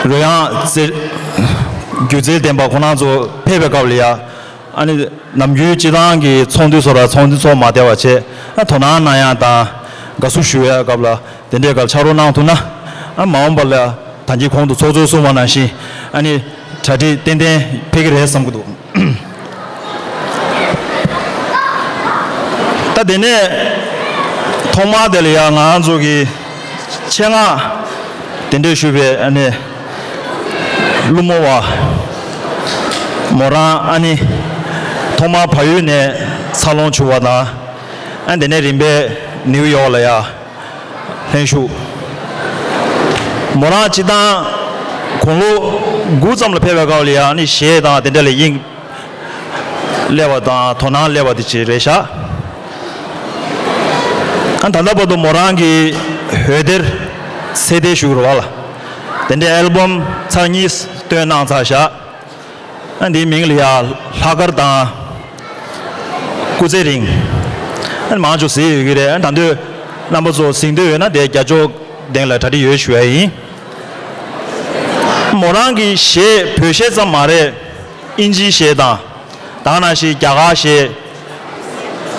རོལ་དབྱངས་རྩེད། སྒྱུ་རྩལ་ལྡན་པ་ཁོང་རྣམ་ཚོ་ཕེབས་པའི་སྐབས་ལ་ཡ། ཨ་ནི་ནམ་རྒྱུན་སྤྱི་བཏང་གི་ཚོགས་འདུ་སོགས་ལ་ཚོགས་འདུ་ཚོགས་མ་བསྡད་པ་བྱས། ཨ་དོ་སྣང་གནང་ཡག་དང་། དགའ་བསུ་ཞུ་ཡག་སྐབས་ལ་དེ་འདྲའི་སྐབས་ཕྱག་རོགས་གནང་ཐུབ་ན། ཨ་མ་འོངས་པ་ལ་ད་གིན་གོང་དུ་ཚོགས་གཙོས་གསུངས་པ་ནང་བཞིན། ཨ་ནི་གྲ་སྒྲིག་ཏན་ཏན་ཕེབས་ཀྱི་རེད་བསམ་གྱི་འདུག་ད་དེ་ནས་ཐོག་མར་དེ་ལ་ཡང་ང་རང་ཚོ་གི་ཆེད་མངགས་གདན་འདྲེན་ཞུས་པའི་ཨ་ནི་ཀླུ་མོ་བ་མོ་རང་ཨ་ནི་ཐོག་མར་བལ་ཡུལ་ནས་འཚར་ལོངས་བྱུང་བ་དང་། ཨ་དེ་ནས་རིམ་པས་ནིའུ་ཡོག་ལ་ཡང་ལྷན་ཞུགས། མོ་རང་སྤྱིར་བཏང་དགུང་ལོ་དགུ་ཙམ་ལ་ཕེབས་པའི་སྐབས་ལ་ཡང་ཨ་ནི་གཞས་དང་དེ་འདྲ་ལ་དབྱིངས་སླེབས་པ་དང་དོ་སྣང་སླེབས་པ་དེ་ཅིག་རེད་ཤག་ཨ་ད་ལྟ་བར་དུ་མོ་རང་གི་འོད་སྡེར་ཚེ་འདས་ཞུ་དགོས་རེད་བ་ལ། དེ་འདྲའི་ཨལ་བམ་ཚར་གཉིས་བཏོན་གནང་ཚར་ཤག་ཨ་འདིའི་མིང་ལ་ཡ་ལྷག་དཀར་དང་། སྐུ་ཚེ་རིང་། ཨ་མང་ཆོག་གཟིགས་ཡོད་ཀྱི་རེད། ཨ་ད་དུང་རྣམ་པ་ཚོ་གཟིགས་འདོད་ཡོད་ན་དེ་རྒྱ་ཅོག་སྟེང་ལ་གྲ་སྒྲིག་ཡོད་ཞུ་ཡ་ཡིན། མོ་རང་གི་གཞས་བོད་གཞས་ཙམ་མ་རེད། ཨིན་ཇིའི་གཞས་དང་། ད་ག་ནང་བཞིན་རྒྱ་གར་གཞས།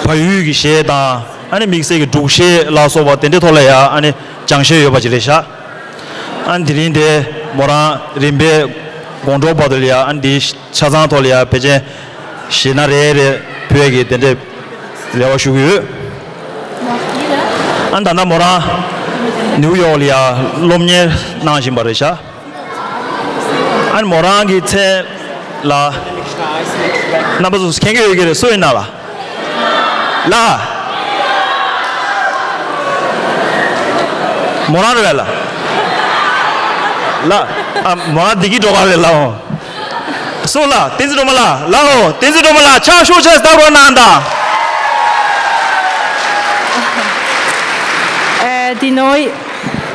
བལ་ཡུལ་གྱི་གཞས་དང་། ཨ་ནི་དམིགས་བསལ་གྱི་འབྲུག་གཞས་ལ་སོགས་པ་དེ་འདྲའི་ཐོག་ལ་ཡ་ཨ་ནི་སྦྱང་ཤེས་ཡོད་པ་ཅིག་རེད་ཤག་ཨ་ནི་དེ་རིང་དེ་མོ་རང་རིམ་པས་དགོང་དྲོ་བར་དུ་ལ་ཡ་ཨ་ནི་དེའི་ཆ་ཚང་ཐོག་ལ་ཡ་ཕལ་ཆེར་གཞས་སྣ་རེ་རེ་ཕུལ་ཡས་ཀྱི་དེ་འདྲའི་རེ་བ་ཞུ་གི་ཡོད། ཨ་ནི་ད་ལྟ་མོ་རང་ནིའུ་ཡོག་ལ་ཡ་སློབ་གཉེར་གནང་བཞིན་པ་རེད་ཤག་ཨ་ནི་མོ་རང་གི་མཚན་ལ། རྣམ་པ་ཚོ་མཁྱེན་གྱི་ཡོད་ཀྱི་རེད། སུ་ཡིན་ན་ལ། ལ། མོ་རང་རེད་པས་ལ། ལ། ཨ་མོ་རང་བདེ་སྐྱིད་སྒྲོལ་དཀར་རེད་ལ་འོང་། སུ་ལ། བསྟན་འཛིན་སྒྲོལ་མ་ལགས། ལ་འོང་། བསྟན་འཛིན་སྒྲོལ་མ་ལགས་ཕྱག་ཤུགས་ཆེ་བརྡབ་རོགས་གནང་དང་། Äh, die neu-,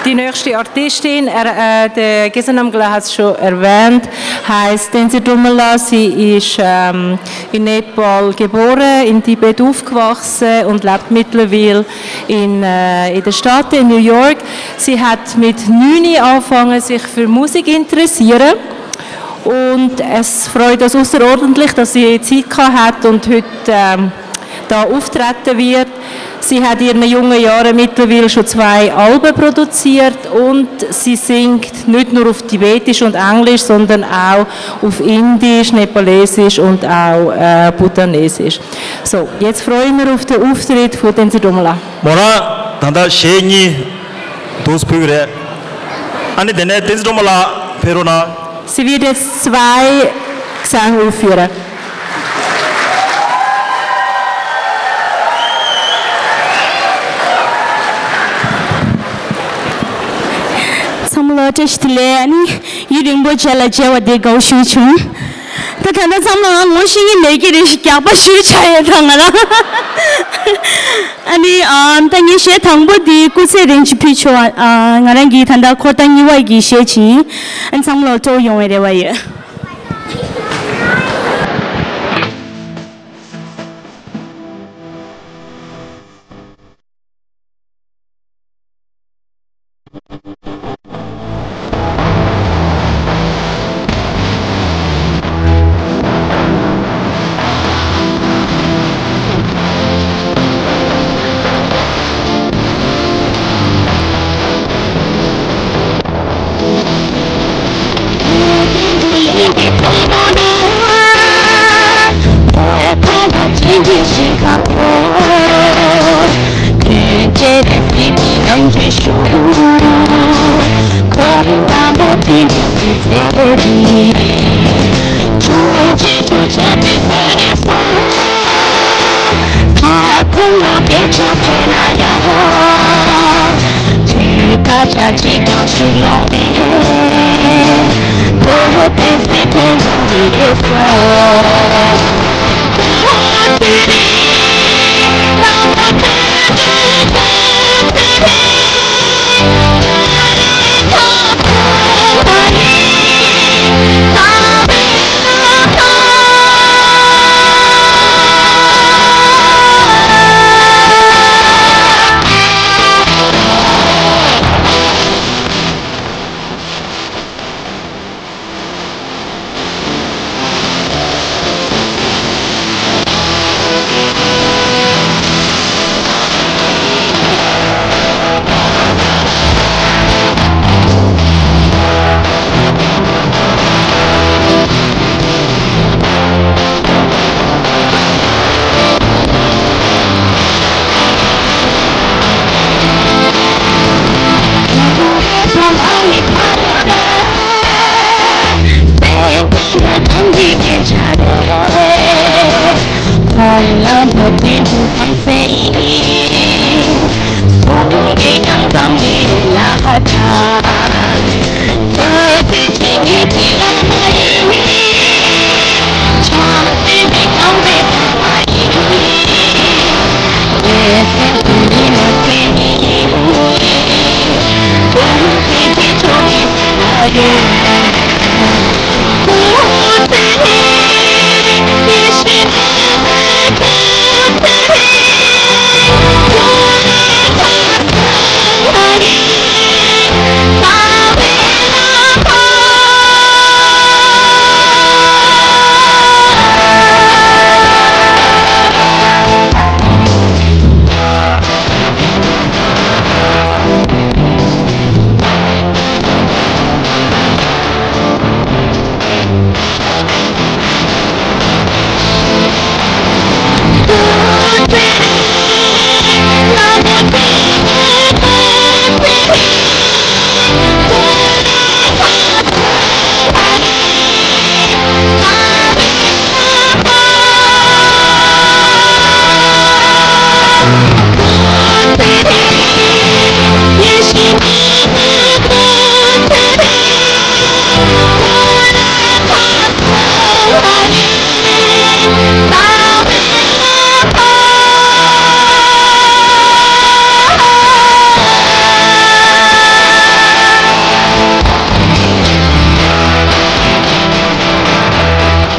die nächste Artistin, er, äh, der Gesenamgla hat es schon erwähnt, heißt Tensi Drumala. Sie ist, ähm, in Nepal geboren, in Tibet aufgewachsen und lebt mittlerweile in, äh, in den Staaten, in New York. Sie hat mit neun angefangen, sich für Musik zu interessieren. Und es freut uns ausserordentlich, dass sie Zeit gehabt hat und heute, ähm, da auftreten wird. Sie hat in ihren jungen Jahren mittlerweile schon zwei Alben produziert und sie singt nicht nur auf Tibetisch und Englisch, sondern auch auf Indisch, Nepalesisch und auch äh, Bhutanesisch. So, jetzt freuen wir auf den Auftritt von Tenzin Dromala. མོ་རང་ད་ལྟ་གཞས་གཉིས་འདུག་སེ་ཕུལ་གྱི་རེད། ཨ་ནི་དེ་ནས་བསྟན་འཛིན་སྒྲོལ་མ་ལགས་ཕེབས་རོགས་གནང་། Sie wird jetzt zwei Gesänge aufführen. ཚང་མ་ལ་བཀྲ་ཤིས་བདེ་ལེགས། ཨ་ནི་ཡུན་རིང་པོ་རྗེས་ལ་མཇལ་བ་དེ་དགའ་བོ་ཞེ་པོ་བྱུང་། ད་ད་ལྟ་ཚང་མ་ལ་ངོ་ཤེས་ཀྱི་མེད་ཀྱི་རེད། རྒྱགས་པ་ཞེ་པོ་ཆགས་ཡོད་ད་ང་རང་། ཨ་ནི་ཨ་ད་ངའི་གཞས་དང་པོ་འདི་སྐུ་ཚེ་རིང་ཅིག་ཕུལ་ཆོག་ཨ་ང་རང་གིས་ད་ལྟ་འཁོར་ཐག་གཉིས་པ་གི་གཞས་ཅིག་ཡིན། ཨ་ནི་ཚང་མ་ལ་སྤྲོ་པོ་ཡོང་བའི་རེ་བ་ཡོད།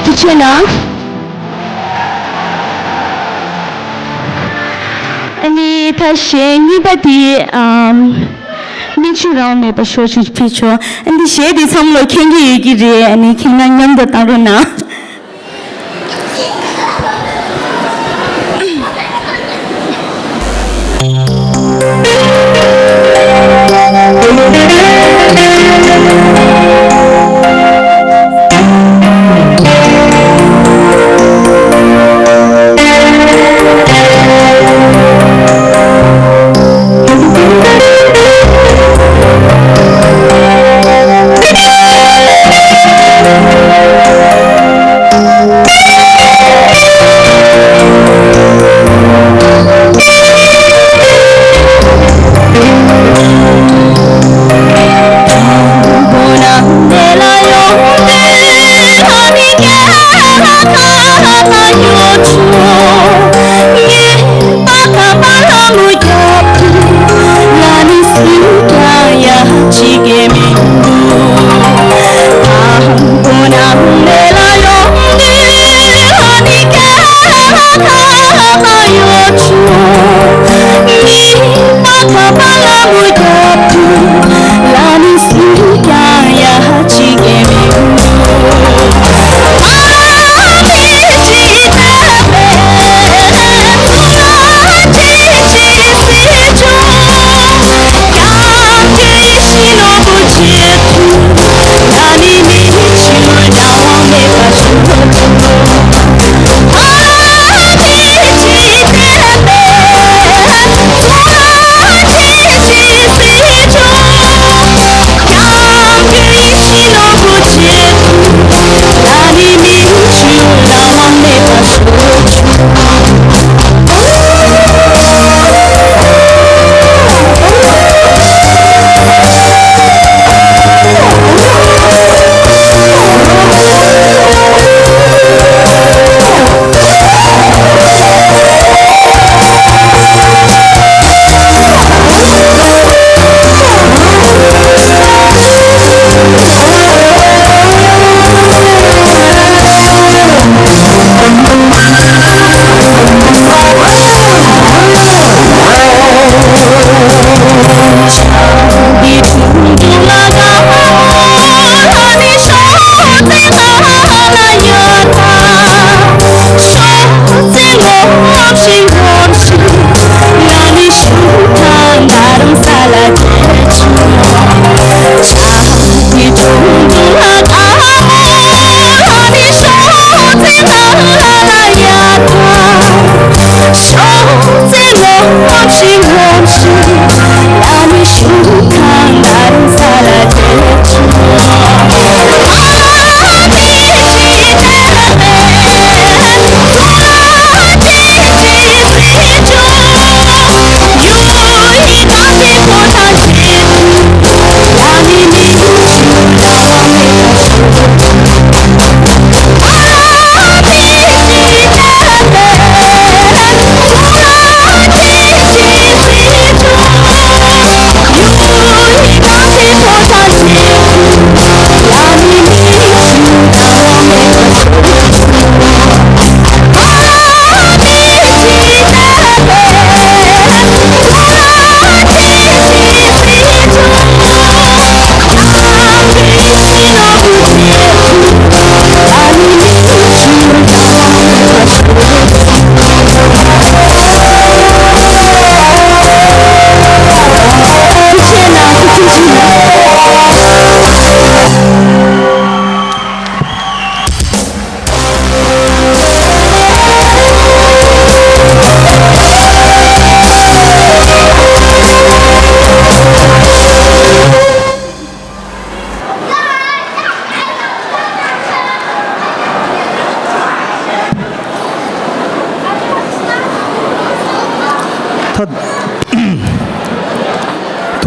ཐུགས་རྗེ་གནང་། ཨ་ནི་ད་གཞས་གཉིས་པ་དེ་ཨམ་སྨན་བཅོས་རང་མེད་པ་ཤོག་ཅིག་ཕུལ་ཆོག་ཨ་ནི་གཞས་དེ་ཚང་མ་ལ་མཁྱེན་གྱི་ཡོད་ཀྱི་རེད། ཨ་ནི་མཁྱེན་ན་མཉམ་དུ་བཏང་རོགས་གནང་།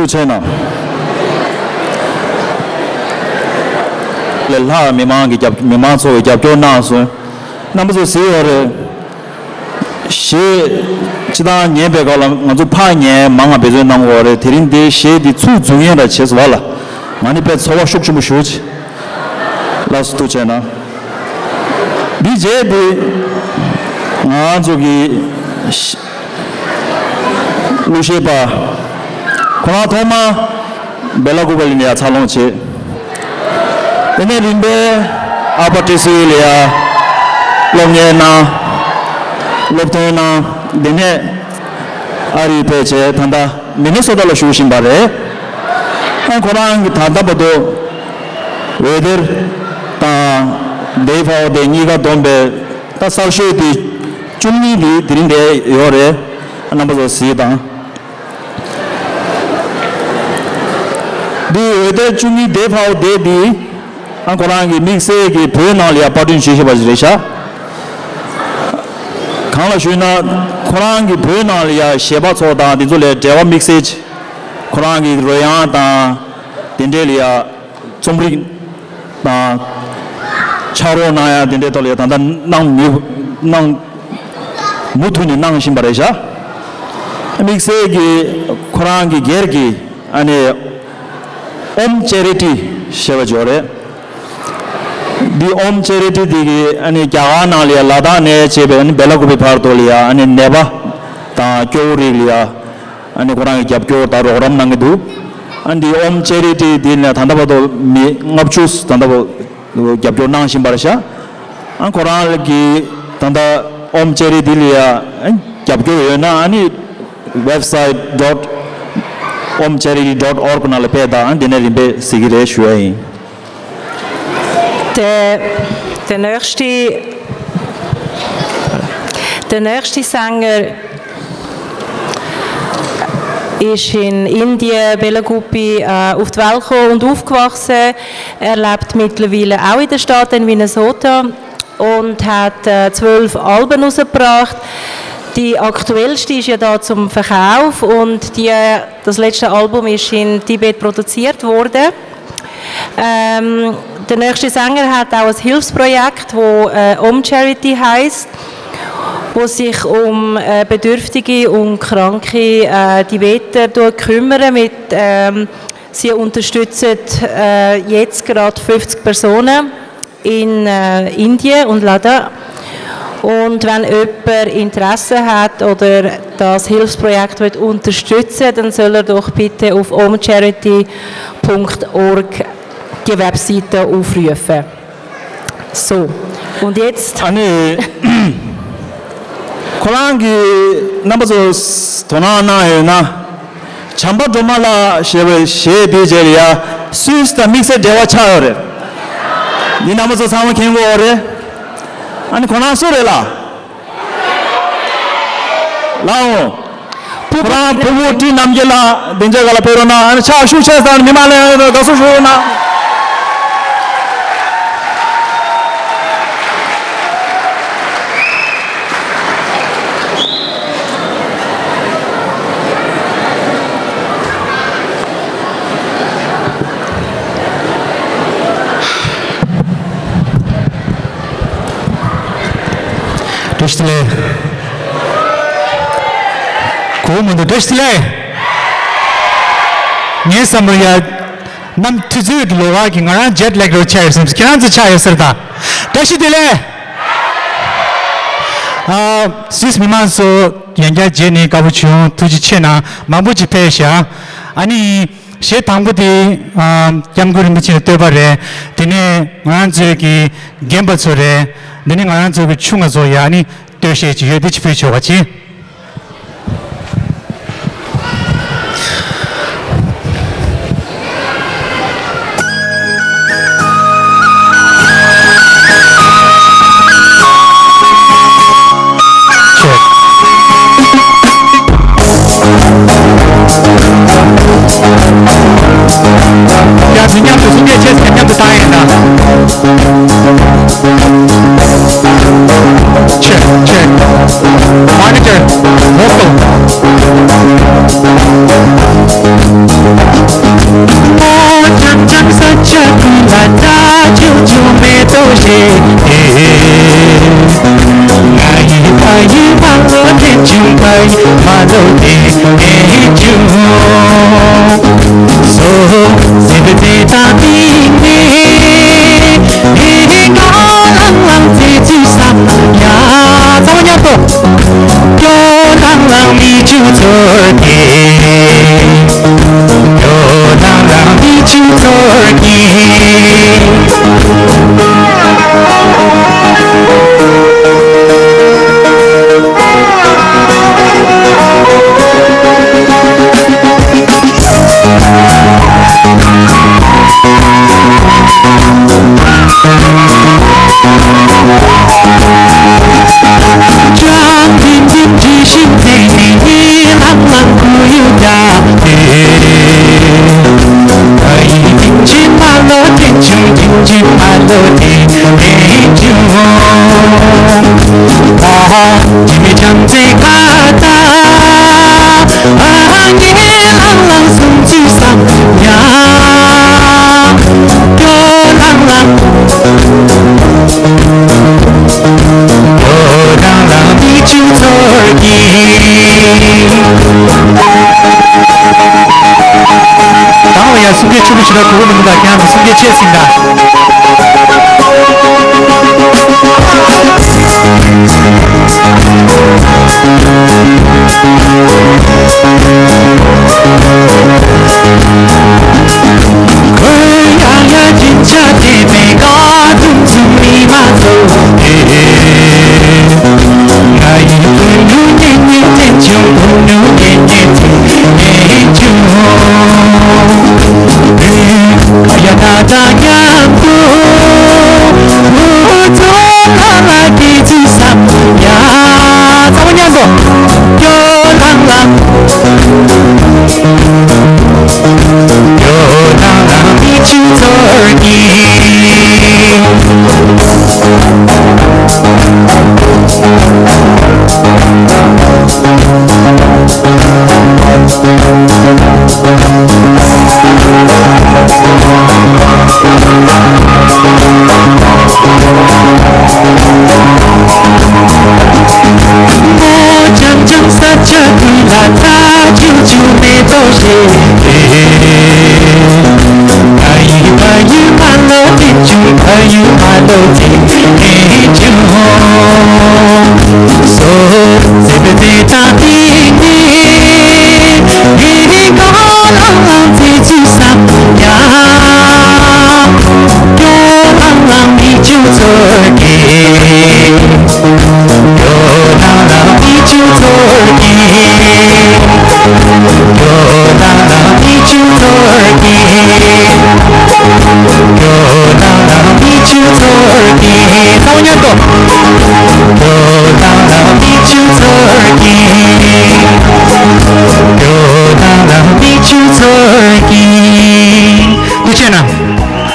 ཐུགས་ཆེ་གནང་། ལས་ལྷག་མི་མང་གི་རྒྱབ་མི་མང་ཚོ་གི་རྒྱབ་སྐྱོར་གནང་སོང་། རྣམ་པ་ཚོ་གཟིགས་ཡོད་རེད། གཞས་སྤྱི་བཏང་ཉན་པའི་སྐབས་ལ་ང་ཚོ་ཕར་ཉན་མར་ང་འབད་བརྩོན་གནང་དགོས་རེད། དེ་རིང་འདི་གཞས་འདི་ཚུགས་འཛུགས་མཁན་ར་བྱས་སོང་བ་ལ། ང་ནི་དཔེ་ཚོར་བ་ཤུགས་ཆེན་པོ་ཞུ་ཅི། ལགས་སོ་ཐུགས་ཆེ་གནང་། འདི་རྗེས་འདི་ང་ཚོ་གི་གླུ་གཞས་པ་ཁོ་རང་ཐོག་མ་སྦེ་ལ་ཀུ་པ་ལི་ནས་ཡར་འཚར་ལོངས་བྱས། དེ་ནས་རིམ་པས་ཨ་ཕ་ཊི་སི་ཝི་ལ་ཡ་སློབ་གཉེར་གནང་། སློབ་ཐོན་གནང་། དེ་ནས་ཨ་རི་ཕེབས་བྱས་ད་ལྟ་མི་ནི་སོ་ཊ་ལ་བཞུགས་བཞིན་པ་རེད། ཨ་ཁོ་རང་གི་ད་ལྟ་བར་དུ་འོད་སྡེར་དང་དེའི་ཕ་བོ་དེ་གཉིས་ཀ་བསྡོམས་པའི་ད་གསར་ཤོས་དེ་བཅུ་གཉིས་དེ་དེ་རིང་འདིར་ཡོད་རེད། རྣམ་པ་ཚོ་གཟིགས་དང་། འདི་འོད་སྡེར་བཅུ་གཉིས་དེ་ཕ་བོ་དེ་འདི་ཨ་ཁོ་རང་གི་དམིགས་བསལ་གྱི་བོད་ནང་ལ་ཡ་པར་སྐྲུན་བྱེད་ཤེས་པ་ཞིག་རེད་ཤག་གང་ལ་ཞུས་ན་ཁོ་རང་གི་བོད་ནང་ལ་ཡ་གཞས་པ་ཚོ་དང་དེ་ཚོ་ལ་འབྲེལ་བ་དམིགས་བསལ་ཁོ་རང་གི་རོལ་དབྱངས་དང་དེ་འདྲས་ལ་ཡ་རྩོམ་རིག་དང་ཕྱག་རོགས་གནང་ཡ་དེ་འདྲའི་ཐོག་ལ་ཡ་ད་ལྟ་གནང་མུས་གནང་མུ་མཐུད་ནས་གནང་བཞིན་པ་རེད་ཤག་དམིགས་བསལ་གྱི་ཁོ་རང་གི་སྒེར་གྱི་ཨ་ནི་ཨོམ་ཅེ་རི་ཊི་ཞེས་པ་ཅིག་ཡོད་རེད། འདི་ཨོམ་ཅེ་རི་ཊི་འདི་གི་ཨ་ནི་རྒྱ་གར་ནང་ལ་ཡ་ལ་དྭགས་ནས་བྱས་པའི་ཨ་ནི་སྦེ་ལ་ཀུ་པའི་བར་དུ་ལ་ཡ་ཨ་ནི་ནད་པ་དང་སྐྱོ་བོ་རིགས་ལ་ཡ་ ཨ་ནི་ཁོ་རང་གི་རྒྱབ་སྐྱོར་དང་རོགས་རམ་གནང་གི་འདུག་ཨ་འདི་ཨོམ་ཅེ་རི་ཊི་འདི་ནས་ད་ལྟ་བར་དུ་མི་ལྔ་བཅུ་ད་ལྟ་བར་རྒྱབ་སྐྱོར་གནང་བཞིན་པ་རེད་ཤག་ཨ་ཁོ་རང་གི་ད་ལྟ་ཨོམ་ཅེ་རི་ཊི་འདི་ལ་ཡ་ཨ་རྒྱབ་སྐྱོར་ཡོད་ན་ཨ་ནི་website dot omcharity dot org ནང་ལ་ཕེབས་དང་ཨ་འདི་ནས་རིམ་པས་གཟིགས་ཀྱི་རེད་ཞུ་ཡ་ཡིན། Der, der nächste, der nächste Sänger ist in Indien, Belaguppi, äh, auf die Welt gekommen und aufgewachsen. Er lebt mittlerweile auch in den Staaten, in Minnesota, und hat äh, zwölf Alben rausgebracht. Die aktuellste ist ja da zum Verkauf und die, das letzte Album ist in Tibet produziert worden. Ähm, der nächste Sänger hat auch ein Hilfsprojekt, wo äh, Om Charity heißt, wo sich um äh, bedürftige und kranke äh, Tibeter dort kümmern. Mit, ähm, sie unterstützen äh, jetzt gerade fünfzig Personen in äh, Indien und Ladakh. Und wenn jemand Interesse hat oder das Hilfsprojekt wird unterstützen, dann soll er doch bitte auf omcharity Punkt org die Webseite aufrufen. So, und jetzt. ཨ་ནི་ཁོ་རང་གི་རྣམ་པ་ཚོ་དོ་སྣང་གནང་ཡོད་ན། བྱམས་པ་སྒྲོལ་མ་ལགས་ཞེས་པའི་གཞས་དེའི་རྗེས་ལ་ཡ་སུད་སི་དང་དམིགས་བསལ་འབྲེལ་བ་ཆགས་ཡོད་རེད། འདི་རྣམ་པ་ཚོ་ཚང་མ་མཁྱེན་གྱི་ཡོད་རེད། ཨ་ནི་ཁོ་རང་སུ་རེད་ལགས། ལགས་འོང་། ཁོ་རང་ཕུ་བོ་བཀྲིས་རྣམ་རྒྱལ་ལགས་སྡིངས་ཆ་སྒང་ལ་ཕེབས་རོགས་གནང་། ཨ་ནི་ཕྱག་ཤུགས་ཆེ་ཙམ་མི་མང་ལ་དགའ་བསུ་ཞུ་རོགས་གནང་། བཀྲ་ཤིས་བདེ་ལེགས། གོ་མི་འདུག་བཀྲ་ཤིས་བདེ་ལེགས། ངའི་བསམ་བློ་ཡ། ནམ་དུས་ཚོད་ཀྱི་ལོགས་ཀ་གི་ང་རང་jet lag རོ་ཆགས་ཡོད་བསམ། ཁྱེད་རང་ཚོ་ཆགས་ཡོད་ཟེར་ད། བཀྲ་ཤིས་བདེ་ལེགས། ཨ། སུད་སི་མི་མང་ཚོ་ཡང་བསྐྱར་མཇལ་ནས་དགའ་པོ་བྱུང་། ཐུགས་རྗེ་ཆེ་གནང་། མང་པོ་ཅིག་ཕེབས་ཤག་ཨ་ནི། གཞས་དང་པོ་དེ། ཨ། སྐྱབས་མགོན་རིན་པོ་ཆེས་བཏོད་པ་རེད། དེ་ནས་ང་རང་ཚོའི་གི་རྒན་པ་ཚོ་རེད། དེ་ནས་ང་རང་ཚོའི་གི་ཆུང་བ་ཚོ་ཡ་ནི་བསྟོད་གཞས་ཅིག་ཡོད། དེ་ཅིག་ཕུལ་ཆོག་པ་བྱེད། ཡ། དེ་མཉམ་དུ་གསུང་སྐད་ཆེ་ཙམ་མཉམ་དུ་བཏང་ཡིན་ན། Check, check. Monitor, vocal. ད་འོ་ཡ། གསུང་སྐད་ཆེན་པོ་ཞིག་ལ་གོ་གི་མི་འདུག་ད་ཁྱེད་རང་ཚོ་གསུང་སྐད་ཆེ་ཟིན་ད།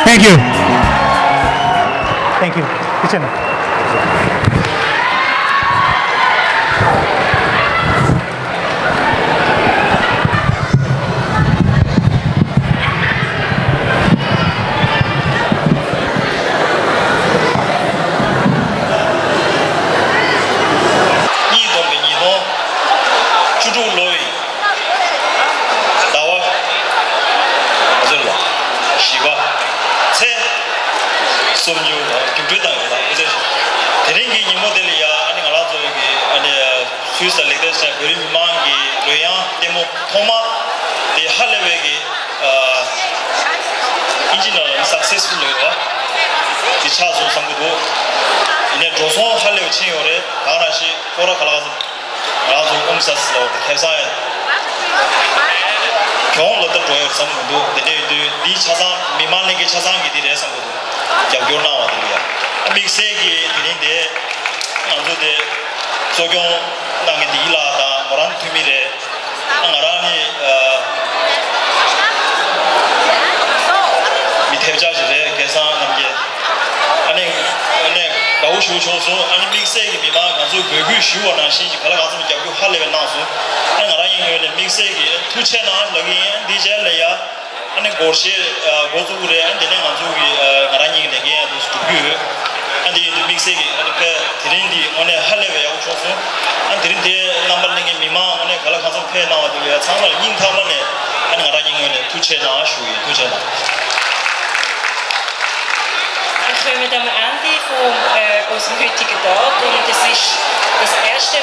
Thank you. Thank you. ཐུགས་རྗེ་གནང་། གཉིས་བསྡོམས་པས་ཉིས་སྟོང་བཅུ་དྲུག་ལོ་ཡི་ཟླ་བ། ཟེར་ལ། བཞི་པ། ཚེས་སུམ་ཅུ་ལ་རྒྱུགས་སྤྲོད་བཏང་ཡོད་ལ། དེ་རིང་གི་ཉིན་མོ་དེ་ལ་ཡ་ཨ་ནི་ང་རང་ཚོ་གི་ཨ་ནི་སུད་སི་ལ་ལེགས་གཏེར་ཆེན་བོད་རིགས་མི་མང་གི་རོལ་དབྱངས་ལྟད་མོ་ཐོག་མ་དེ་ཧ་ལས་པའི་གི་ཨ་ཨིན་ཇི་ནང་ལ་སག་སེ་སི་ཕུལ་ལབ་ཡོད་པ་དེ་ཆགས་སོང་བསམ་གི་འདུག་ཡིན་ནའི་འགྲོ་སོང་ཧ་ལས་པ་ཕྱིན་ཡོད་རེད། ད་ག་ནང་བཞིན་སྐོར་ར་ག་ལ་ག་ཚོད། ང་ཚོ་ཨུམ་ས་སི་ལ་བར་དུ་ཁེ་བཟང་ཡང་གྱོང་ལོ་ལྟར་འགྲོ་ཡོད་བསམ་མི་འདུག་དེ་འདྲ་ཡིན་དུས་འདི་ཆ་ཚང་མི་མང་ལྷན་རྒྱས་ཆ་ཚང་གི་འདི་རེད་བསམ་གི་འདུག་རྒྱབ་སྐྱོར་གནང་བ་དེ་ལ་ཡ། དམིགས་བསལ་གྱི་དེ་རིང་དེ་ང་ཚོ་དེ་གཙོ་སྐྱོང་གནང་མཁན་དེ་ཡི་ལགས་དང་མོ་རང་འཐུས་མི་རེད། ང་རང་ནི་ཨ་མི་ཐེབས་ཆག་ཞིག་རེད། སྐལ་བཟང་རྣམ་རྒྱལ། ཨ་ནི་ཨ་ནི་དགའ་བོ་ཞེ་པོ་བྱུང་སོང་། ཨ་ནི་དམིགས་བསལ་གྱི་མི་མང་ང་ཚོས་འབོད་སྐུལ་ཞུས་པ་ནང་བཞིན་གྱི་ག་ལ་གང་འཚམ་རྒྱབ་སྐྱོར་ཧ་ལས་པའི་གནང་སོང་། ཨ་ནི་ང་རང་ཡིན་ངོས་ནས་དམིགས་བསལ་གྱི་ཐུགས་རྗེ་གནང་ལབ་ཀྱི་ཡིན། འདི་རྗེས་ལ་ཡ་ཨ་ནི་སྒོར་གཞས་འགོ་བཙུགས་རེད། ཨ་ནི་དེ་ནས་ང་ཚོ་གི་ང་རང་ཉིད་ཀྱི་ལས་འགན་ཡང་འདུག་སྒྲུབ་ཀྱི་ཡོད། ཨ་ནི་དེ་ཡིན་དུས་དམིགས་བསལ་གྱི་ཨ་ནི་དཔེ་དེ་རིང་འདི་དངོས་གནས་ཧ་ལས་པའི་ཡག་པོ་བྱུང་སོང་། ཨ་ནི་དེ་རིང་འདི་རྣམ་པ་ལྷན་རྒྱས་མི་མང་དངོས་གནས་ག་ལ་གང་འཚམ་ཕེབས་གནང་བ་དེ་ལ་ཡ་ཚང་མ་ལ་སྙིང་ཐག་པ་ནས་ཨ་ནི་ང་རང་ཉིད་ངོས་ནས་ཐུགས་རྗེ་གནང་ཞུ་གི་ཡིན། ཐུགས་རྗེ་གནང་། Wir kommen am Ende von äh, unserem heutigen Tag und es ist das erste,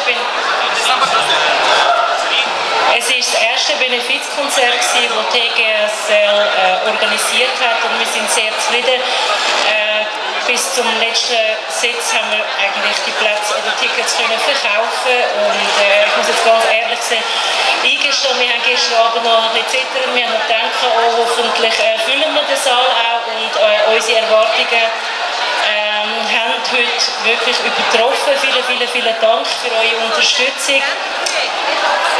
es ist das erste Benefizkonzert, das T G S L äh, organisiert hat, und wir sind sehr zufrieden. Äh, bis zum letzten Sitz haben wir eigentlich die Plätze oder Tickets können verkaufen und äh, ich muss jetzt ganz ehrlich sein, eingestehen, wir haben gestern Abend noch ein bisschen zittern, wir haben noch gedacht, oh, hoffentlich äh, füllen wir den Saal auch und äh, unsere Erwartungen ähm, haben heute wirklich übertroffen. Vielen, vielen, vielen Dank für eure Unterstützung.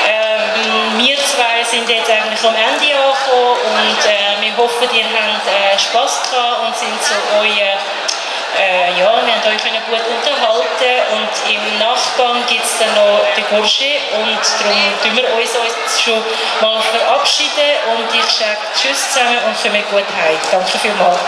Ähm, wir zwei sind jetzt eigentlich am Ende angekommen und äh, wir hoffen, ihr habt äh, Spass gehabt und sind zu euren äh, ja, wir haben euch können gut unterhalten und im Nachgang gibt es dann noch den Gourchet und darum tun wir uns jetzt schon mal verabschieden und ich sage Tschüss zusammen und kommt gut heim. Danke vielmals.